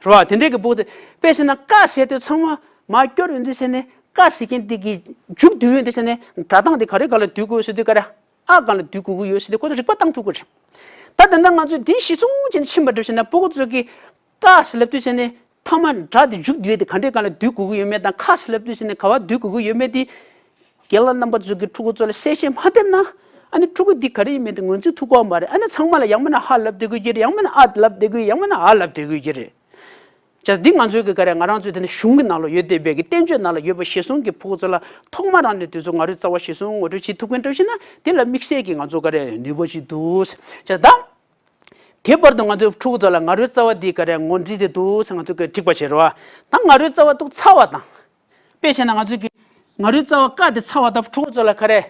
རེད་བ། དེ་འདྲའི་གི་ཕྲུ་གུ་ཚོས་དཔེ་བྱས་ན་ཀ་ཟེར་དུས་ཚང་མ་མར་སྐྱོར་ཡོང་དུས་ཟེར་ནས་ཀ་ཟེར་མཁན་དེ་གི་མཇུག་བསྡུ་ཡོང་དུས་ཟེར་ནས་སྒྲ་གདངས་དེ་ག་རེ་ག་ལ་བསྡུ་དགོས་ཟེར་དུས་ག་རེ་ཨ་ག་ལ་བསྡུ་དགོས་ཀྱི་ཡོད་ཟེར་དུས་ཁོ་ཚོ་རིག་པ་བཏང་ཐུབ་ཀྱི་རེད། ད་དེ་འདྲ་ང་ཚོས་འདི་གཞི་བཟུང་བྱས་ནས་ཕྱིན་པ་འདྲ་བྱས་ན་ཕྲུ་གུ་ཚོ་གིས་ཀ་ཟེར་ལབ་དུས་ཟེར་ནས་མཐའ་མ་སྒྲ་དེ་མཇུག་བསྡུ་ཡས་དེ་ག་འདྲའི་སྒང་ལ་བསྡུ་དགོས་ཀྱི་ཡོད་མེད་དང་ཁ་ཟེར་ལབ་དུས་ཟེར་ནས་ག་བ་བསྡུ་དགོས་ཀྱི་ཡོད་མེད་དེ། རྒན་ལགས་རྣམ་པ་ཚོ་གིས་ཕྲུ་གུ་ཚོ་ལ་གསལ་བཤད་མ་ཐེབས་ན། ཨ་ནི་ཕྲུ་གུ་འདི་ག་རེ་ཡིན་མིན་དེ་ངོས་འཛིན་ཐུབ་ཀྱི་ཡོད་མ་རེད། ཨ་ནི་ཚང་མ་ལ་ཡང་མིན་ན་ཧ་ལབ་བསྡད་དགོས་ཀྱི་རེད། ཡང་མིན་ན་ཨ་ལབ་བསྡད་དགོས། ཡང་མིན་ན་ཨ་ལབ་བསྡད་དགོས་ཀྱི་རེད། ཅག་འདི་ང་ཚོའི་གི་ག་རེ་ང་རང་ཚོའི་དེ་ནི་གཞུང་གི་ནང་ལ་ཡོད་བསྡད་པའི་གི་བསྟན་བཅོས་ནང་ལ་ཡོད་པ་གཞིར་བཟུང་གི་ཕྲུ་གུ་ཚོ་ལ་ཐོག་མ་རང་ནས་དུས་ཚོད་ང་རོའི་རྩ་བ་གཞིར་བཟུང་ངོ་སྤྲོད་བྱེད་ཐུབ་མཁན་འདྲ་ཞིག་ན་དེ་ལ་དམིགས་བསལ་གྱི་ང་ཚོ་ག་རེ་ནུས་པ་ཞིག་འདུག་ཅག་ད། དེ་བར་དུ་ང་ཚོའི་ཕྲུ་གུ་ཚོ་ལ་ང་རོའི་རྩ་བ་འདི་ག་རེ་ངོ་འདྲི་དེ་འདུག་ཟེར་ང་ཚོས་ག་རེ་འགྲིག་པ་བྱེད་རོགས། ད་ང་རོའི་རྩ་བ་འདུག་ཚར་བ་དང་། དཔེ་བྱས་ན་ང་ཚོས་ཀྱི་ང་རོའི་རྩ་བ་ཀ་དེ་ཚར་བ་དང་ཕྲུ་གུ་ཚོ་ལ་ག་རེ།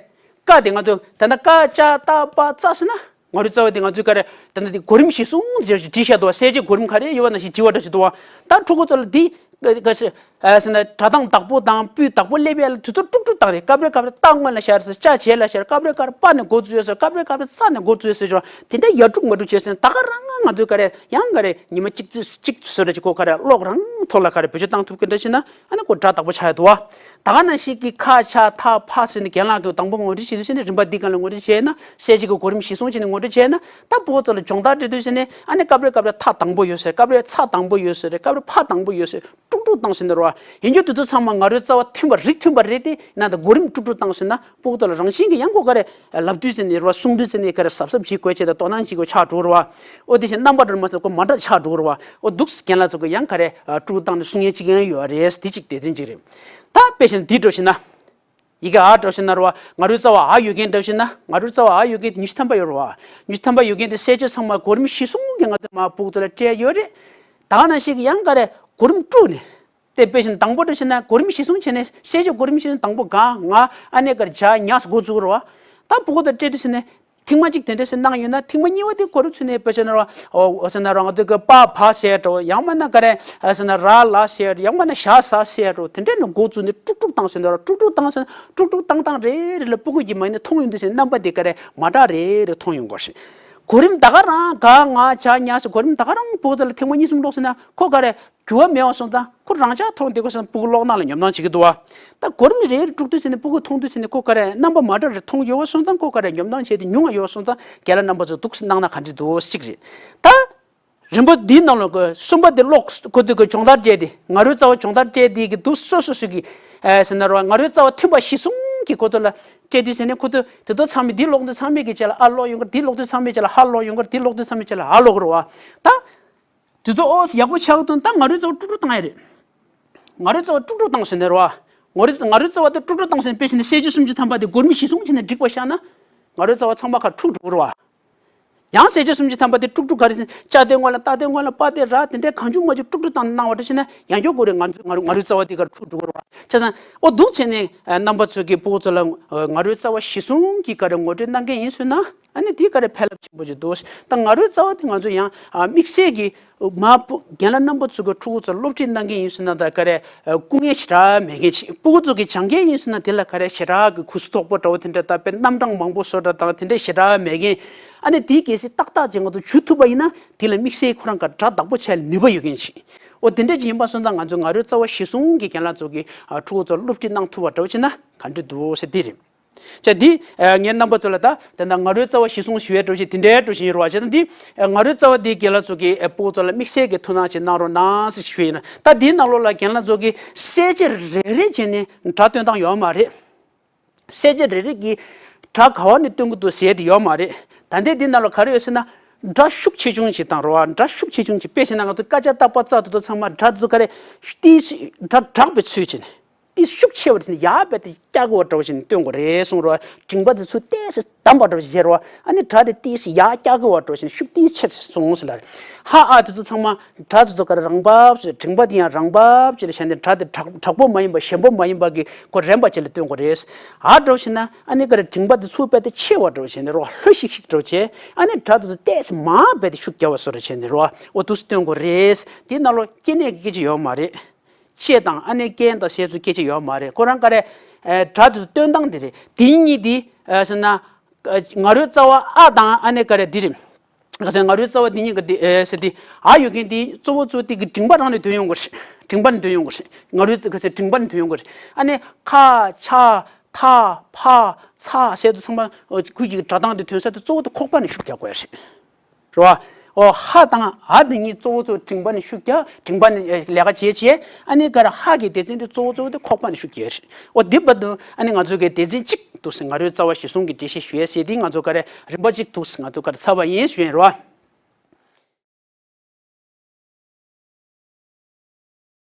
ཀ་དེ་ང་ཚོ་ད་ལྟ་ཀ་ཅ་ཏ་པ་ཙ་ཟེར་ན་ང་རོའི་རྩ་བ་དེ་ང་ཚོས་ག་རེ་ད་ལྟ་དེ་གོ་རིམ་གཞིར་བཟུང་ཟེར་ཞིག་བྲིས་བཞག་འདུག་བ། གསལ་བྱེད་གོ་རིམ་ག་རེ་ཡོད་པ་ནང་བཞིན་བྲིས་པ་འདྲ་ཞིག་འདུག་བ། ད་ཕྲུ་གུ་ཚོ་ལ་འདི་ག་ཞིག་ཨ་ཟེར་ན་སྒྲ་གདངས་བདག་པོ་དང་སྤུས་བདག་པོ་སླེབས་ཡ་ལ་དུས་ཚོད་དཀྲུག་དཀྲུག་བཏང་རེད། སྐབས་རེ་སྐབས་རེ་ཏ་སྔོན་ལ་ཤར་ཟེར་ཅ་རྗེས་ལ་ཤར། སྐབས་རེ་སྐབས་རེ་པ་ནས་འགོ་བཙུགས་ཡོད་ཟེར། སྐབས་རེ་སྐབས་རེ་ཙ་ནས་འགོ་བཙུགས་ཡོད་ཟེར་ཞོར་དེ་འདྲ་ཡར་དཀྲུག་མར་དཀྲུག་བྱས་ཟེར་ད་ག་རང་ང་ཚོས་ག་རེ་ཡང་ག་རེ་ཉི་མ་གཅིག་ཙམ་གཅིག་ཙམ་བཟོ་འདྲ་ཅིག་ཁོ་ག་རེ་གློག་རང་ཐོག་ལ་ག་རེ་བེད་སྤྱོད་བཏང་ཐུབ་ཀྱི་འདྲ་ཞིག་ན་ཨ་ནི་ཁོ་སྒྲ་བདག་པོ་ཆགས་ཡོད་འདུག་བ། ད་ག་ནང་བཞིན་གྱི་ཁ་ཆ་ཐ་ཕ་ཟེར་ནས་རྒན་ལགས་ཀྱིས་དང་པོ་ངོ་སྤྲོད་བྱེད་དུས་ཟེར་ནས་རིམ་པ་འདི་ག་ལ་ངོ་སྤྲོད་བྱས་ན་གསལ་བྱེད་ཀྱི་གོ་རིམ་གཞིར་བཟུང་བྱས་ནས་ངོ་སྤྲོད་བྱས་ན་ད་ཕྲུ་གུ་ཚོ་ལ་སྦྱོང་བརྡར་སྤྲད་དུས་ཟེར་ནས་ཨ་ནི་སྐབས་རེ་སྐབས་རེ་ཐ་དང་པོ་ཡོད་ཟེར། སྐབས་རེ་ཚ་དང་པོ་ཡོད་ཟེར། སྐབས་རེ་ཕ་དང་པོ་ཡོད་ཟེར། དཀྲུག་དཀྲུག་བཏང་ཟིན་ནས་རོ། ཡིན་རྒྱུ་དེ་ཚོ་ཚང་མ་ང་རོའི་རྩ་བ་མཐུན་པ་རིགས་མཐུན་པ་རེད་དེ་ན་ད་གོ་རིམ་དཀྲུག་དཀྲུག་བཏང་ཟིན་ན་ཕྲུ་གུ་ཚོ་ལ་རང་བཞིན་གྱི་ཡང་ཁོ་ག་རེ་ལབ་དུས་ཟེར་ནས་རོ་གསུང་དུས་ཟེར་ནས་ག་རེ་གཟབ་གཟབ་བྱེད་དགོས་བྱས་ད་དོ་སྣང་བྱེད་དགོས་ཆགས་འགྲོ་རོ། འོ་དེ་བཞིན་རྣམ་པ་འདྲ་མ་ཟེར་ཁོ་མ་འདྲ་ཆགས་འགྲོ་རོ། འོ་འདུག་རྒན་ལགས་ཚོ་གི་ཡང་ག་རེ་དཀྲུག་བཏང་ནས་གསུང་ཡས་གཅིག་ཡང་ཡོད་རེད། དེ་གཅིག་སྡེ་ཚན་གཅིག་རེད། ད་དཔེ་བཞིན་འདི་འགྲོ་ཞིག་ན། ཡི་གེ་ཨ་འདྲ་ཞིག་ན་རོ། ང་རོའི་རྩ་བ་ཨ་ཡོད་མཁན་འདྲ་ཞིག་ན་ང་རོའི་རྩ་བ་ཨ་ཡོད་མཁན་དེ་ཉི་ཤུ་ཐམ་པ་ཡོད་རོ། ཉི་ཤུ་ཐམ་པ་ཡོད་མཁན་དེ་གསལ་བྱེད་ཚང་མ་གོ་རིམ་གཞིར་བཟུང་གི་ང་ཚོས་མ་ཕྲུ་གུ་ཚོ་ལ་སྤྲད་ཡོད་རེད། ད་ག་ནང་བཞིན་གྱི་ཡང་ག་རེ་གོ་རིམ་དཀྲུག་ནས། དེ་དཔེ་བཞིན་དང་པོ་འདྲ་ཞིག་ན་གོ་རིམ་གཞིར་བཟུང་བྱས་ནས་གསལ་བྱེད་གོ་རིམ་གཞིར་བཟུང་དང་པོ་ག་ང་ཨ་ནེ་ག་རེ་ཇ་ཉ་སོགས་འགོ་བཙུགས་རོ། ད་ཕྲུ་གུ་ཚོ་སྤྲད་དུས་ཟེར་ནས། ཐེངས་མ་གཅིག་དེ་འདྲ་ཞིག་གནང་ཡོད་ན་ཐེངས་མ་གཉིས་པ་དེ་གོ་རིམ་ཚུད་ནས་དཔེ་ཆ་ནང་ར་འོ་ཟེར་ན་ར་ང་ཚོ་གི་པ་བ་ཟེར་འགྲོ་ཡང་མིན་ན་ག་རེ་ཟེར་ན་ར་ལ་ཟེར་ཡང་མིན་ན་ཞ་ཟ་ཟེར་འགྲོ་དེ་འདྲ་ནས་འགོ་བཙུགས་ནས་དཀྲུག་དཀྲུག་བཏང་ཟེར་ན་ར་དཀྲུག་དཀྲུག་བཏང་ཟེར་ན་དཀྲུག་དཀྲུག་བཏང་བཏང་རེ་རེ་ལ་ཕྲུ་གུ་གི་མ་ཡིན་ན་མཐོང་ཡོང་དུས་ཟེར་རྣམ་པ་དེ་ག་རེ་མ་འདྲ་རེ་རེ་མཐོང་ཡོང་གི་རེད། གོ་རིམ་ད་ག་རང་ག་ང་ཇ་ཉ་ཟེར་གོ་རིམ་ད་ག་རང་ཕྲུ་གུ་ཚོ་ལ་ཐེངས་མ་གཉིས་གསུམ་ཀློག་ཟེར་ན་ཁོ་ག་རེ། འགྱུར་བ་མེད་པ་སོང་ཙང་ཁོ་རང་ཅག་མཐོང་བསྡད་དགོས་སོང་ཙང་ཕྲུ་གུ་ཀློག་སྟངས་ལ་ཉོབ་སྣང་བྱེད་ཀྱི་འདུག་བ། ད་གོ་རིམ་རེ་རེ་དཀྲུག་དུས་ཟེར་ནས་ཕྲུ་གུ་མཐོང་དུས་ཟེར་ནས་ཁོ་ག་རེ་རྣམ་པ་མ་འདྲ་རེ་མཐོང་ཡོད་པ་སོང་ཙང་ཁོ་ག་རེ་ཉོབ་སྣང་བྱས་ཏེ་ཉུང་བ་ཡོད་པ་སོང་ཙང་རྒན་ལགས་རྣམ་པ་ཚོ་འདུག་སེ་གནང་ན་ག་འདྲ་འདུག་གཅིག་རེད། ད་རིམ་པ་འདིའི་ནང་ལ་གི་གསུམ་པ་དེ་ཀློག་གོ་དུས་ཀྱི་སྦྱོང་བརྡར་སྤྲད་དེ་ང་རོའི་རྩ་བ་སྦྱོང་བརྡར་སྤྲད་དེ་གི་འདུག་སོ་སོ་སོ་གི་ཨེ་ཟེར་ན་རོ་ང་རོའི་རྩ་བ་མཐུན་པ་གཞིར་བཟུང་གི་ཁོ་ཚོ་ལ་སྤྲད་དུས་ཟེར་ནས་ཁོ་ཚོ་དེ་ཚོ་ཚང་མས་འདི་ཀློག་དུས་ཚང་མས་གི་བྱས་ལ་ཨ་ཀློག་ཡོང་གི་རེད། འདི་ཀློག་དུས་ཚང་མས་བྱས་ལ་ཧ་ཀློག་ཡོང་གི་རེད། འདི་ཀློག་དུས་ཚང་མས་བྱས་ལ་ཧ་ཀློག་གི་རེད་བ། ད། དེ་ཚོ་ཨོ་ཡག་པོ་ཆགས་དོན་ད་ང་རོའི་རྩ་བ་དཀྲུག་དཀྲུག་བཏང་ཡ་རེད། ང་རོའི་རྩ་བ་དཀྲུག་དཀྲུག་བཏང་ཟེར་ནས་རོ། ང་རོའི་ང་རོའི་རྩ་བ་དེ་དཀྲུག་དཀྲུག་བཏང་ཟེར་ནས་དཔེ་བྱས་ན་གསལ་བྱེད་སུམ་ཅུ་ཐམ་པ་དེ་གོ་རིམ་གཞིར་བཟུང་བྱས་ནས་བསྒྲིགས་པ་བཞག་ན། ང་རོའི་རྩ་བ་ཚང་མ་ཁ་འཁྲུག་འགྲོ་གི་རེད་བ། ཡང་གསལ་བྱེད་སུམ་ཅུ་ཐམ་པ་དེ་དཀྲུག་དཀྲུག་ག་རེ་ཟེར་ན་ཅ་དེ་སྔོན་ལ་ཏ་དེ་སྔོན་ལ་པ་དེ་ར་དེ་འདྲའི་གང་བྱུང་མང་བྱུང་དཀྲུག་དཀྲུག་བཏང་ནས་གནང་བ་འདྲ་བྱས་ན་ཡང་བསྐྱར་གོ་རིམ་ང་ཚོ་ང་རོ་ང་རོའི་རྩ་བ་དེ་ཁ་འཁྲུག་འགྲོ་གི་རེད་བ། བྱས་ཙང་ཨོ་འདུག་བྱས་ནས་རྣམ་པ་ཚོ་གི་ཕྲུ་གུ་ཚོ་ལ་ང་རོའི་རྩ་བ་གཞིར་བཟུང་གི་ག་རེ་ངོ་སྤྲོད་གནང་མཁན་ཡིན་ཟེར་ན། ཨ་ནི་དེ་ག་རེ་ཕན་རླབས་ཆེན་པོ་ཞིག་འདུག་ད་ང་རོའི་རྩ་བ་དེ་ང་ཚོ་ཡང་ཨ་དམིགས་བསལ་གྱི་མ་པོ་རྒན་ལགས་རྣམ་པ་ཚོ་གི་ཕྲུ་གུ་ཚོ་སློབ་ཁྲིད་གནང་མཁན་ཡིན་ཟེར་ན་ད་ག་རེ་སྐུ་ངལ་ཞེ་དྲག་མེད་མཁན་ཅིག་ཕྲུ་གུ་ཚོ་གི་སྦྱང་མཁན་ཡིན་ཟེར་ན་དེ་ལ་ག་རེ་ཞེ་དྲག་གི་གུ་སུ་དོག་པོ་འདྲ་བོ་དེ་འདྲ་ད་དཔེ་རྣམ་གྲངས་མང་པོ་བཟོ་འདྲ་དང་དེ་འདྲ་ཞེ་དྲག་མེད་མཁན། ཨ་ནི་དེ་གལ་སྲིད་ཏག་ཏག་ཅིག་ང་ཚོ་ཞུ་ཐུབ་པ་ཡིན་ན་དེ་ལ་དམིགས་བསལ་ཁོ་རང་ག་སྒྲ་བདག་པོ་བྱས་ལ་ནུས་པ་ཡོད་མཁན་ཅིག་འོ་དེ་འདྲ་ཅིག་ཡིན་པ་སོང་ཙང་ང་ཚོ་ང་རོའི་རྩ་བ་གཞིར་བཟུང་གི་རྒན་ལགས་ཚོ་གི་ཕྲུ་གུ་ཚོར་སློབ་ཁྲིད་གནང་ཐུབ་པ་འདྲ་བོ་ཅིག་ན་ག་འདྲ་འདུག་ཟེར་དེ་རེད། ཅག་འདི་ངའི་རྣམ་པ་ཚོ་ལ་ད་དེ་འདྲ་ང་རོའི་རྩ་བ་གཞིར་བཟུང་ཞུ་བའི་འགྲོ་བཞིན་དེ་འདྲའི་འགྲོ་བཞིན་ཡོད་རེད་བ། བྱས་ཙང་འདི་ང་རོའི་རྩ་བ་འདིའི་རྒན་ལགས་ཚོ་གིས་ཕྲུ་གུ་ཚོ་ལ་དམིགས་བསལ་གྱི་ཐུགས་སྣང་ཞིག་གནང་རོགས་གནང་ཟེར་ཞུ་ཡིན། ད་འདིའི་ནང་ལོགས་ལ་རྒན་ལགས་ཚོ་གིས་གསལ་བྱེད་རེ་རེ་བྱས་ནས་སྒྲ་སྟོན་སྟངས་ཡོད་མ་རེད། གསལ་བྱེད་རེ་རེ་གིས་སྒྲ་ག་བ་ནས་སྟོན་གྱི་འདུག་ཟེར་དེ་ཡོད་མ་རེད། ད་ལྟའི་འདི་ནང་ལ་ག་རེ་ཡོད་ཟེར་ན་སྒྲ་ཤུགས་ཆེ་ཆུང་ཞིག་དང་རོ། སྒྲ་ཤུགས་ཆེ་ཆུང་ཞིག་དཔེ་བྱས་ན་ང་ཚོ་ཀ་ཅ་ཏ་པ་ཙ་དེ་ཚོ་ཚང་མ་སྒྲ་དེ་ཚོ་ག་རེ་ཏིས་སྒྲ་དྲག་པའི་ཚུལ་བྱས་ནས། ཏིས་ཤུགས་ཆེ་བ་དེ་ནི་ཡར་བས་ཏེ་སྐྱ་གི་བ་འདྲ་བ་ཞིག་ནས་སྟོན་དགོས་རེད་གསུངས་རོ། མགྲིན་པ་དེ་ཚུར་ཏོག་ཙམ་བསྡམས་པ་འདྲ་བ་ཞིག་བྱས་རོ། ཨ་ནི་སྒྲ་དེ་ཏིས་ཡར་སྐྱ་གི་བ་འདྲ་བ་ཞིག་ནས་ཤུགས་ཏིས་ཆེ་ཙམ་སོང་ཟེར་ལ་རེད། ཧ་ཨ་དེ་ཚོ་ཚང་མ་སྒྲ་དེ་ཚོ་ག་རེ་རང་བབས་ཞེས་མགྲིན་པ་དེ་ཡང་རང་བབས་ཅིག་ལ་བྱས་ནས་སྒྲ་དེ་དྲག་དྲག་པོ་མ་ཡིན་པ་ཞན་པོ་མ་ཡིན་པ་གི་གོ་རན་པ་ཅིག་ལ་སྟོན་དགོས་རེད། ཨ་འདྲ་བ་ཞིག་ན་ཨ་ནི་ག་རེ་མགྲིན་པ་དེ་ཚུར་བས་ཏེ་ཆེ་བ་འདྲ་བ་ཞིག་ནས་རོ་ལྷོད་ཤིག་ཤིག་འདྲ་བ་བྱས། ཨ་ནི་སྒྲ་དེ་ཚོ་ཏོག་ཙམ་མར་བས་ཏེ་ཤུགས་རྒྱག་པ་བཟོ་འདྲ་བྱས་ནས་རོ་འོ་དུ་སྟོན་དགོས་རེད། དེའི་ནང་ལོགས་སྐྱེ་གནས་ཀྱི་སྐད་ཆ་ཡོད་མ་རེད། ལྕེ་དང་ཨ་ནེ་རྐན་དང་ཞེས་སུ་སྐད་ཆ་ཡོད་མ་རེད། ཁོ་རང་ག་རེ། ཨེ་སྒྲ་དེ་ཚོ་སྟོན་སྟངས་དེ་རེད། དེ་གཉིས་དེ་ཨེ་ཟེར་ན། ང་རོའི་རྩ་བ་ཨ་དང་ཨ་ནེ་ག་རེ་འདི་རེད། ག་ཟེར་ང་རོའི་རྩ་བ་འདི་གཉིས་ཀ་དེ་ཨེ་ཟེར་དེ་ཨ་ཡོད་མཁན་དེ་གཙོ་བོ་གཙོ་བོ་དེ་གི་མགྲིན་པ་རང་ནས་ཐོན་ཡོང་གི་རེད། མགྲིན་པ་ནས་ཐོན་ཡོང་གི་རེད། ང་རོའི་ག་ཟེར་མགྲིན་པ་ནས་ཐོན་ཡོང་གི་རེད། ཨ་ནེ་ཁ་ཆ་ཐ་ཕ་ཚ་ཟེར་དུ་ཚང་མ་ཁུལ་གྱི་སྒྲ་གདངས་དེ་ཐོན་ས་དེ་གཙོ་བོ་དེ་ཁོག་པ་ནས་ཤུགས་རྒྱག་དགོས་ཡ་རེད། རེད་བ། ཨོ་ཧ་དང་ཨ་དེ་གཉིས་གཙོ་བོ་གཙོ་བོ་མགྲིན་པ་ནས་ཤུགས་རྒྱག་མགྲིན་པ་ནས་ལས་ཀ་བྱེད་བྱེད་ཨ་ནི་ག་རེ་ཧ་གི་སྡེ་ཚན་དེ་གཙོ་བོ་གཙོ་བོ་དེ་ཁོག་པ་ནས་ཤུགས་རྒྱག་རེད། ཨོ་དེ་བར་དུ་ཨ་ནི་ང་ཚོ་གི་སྡེ་ཚན་གཅིག་འདུག་སེ་ང་རོའི་རྩ་བ་གཞིར་བཟུང་གི་འགྲེལ་བཤད་ཞུ་ཡས་ཟེར་དེ་ང་ཚོ་ག་རེ་རིམ་པ་གཅིག་འདུག་སེ་ང་ཚོ་ག་རེ་ཚར་བ་ཡིན་ཞུ་ཡིན་རེད་བ།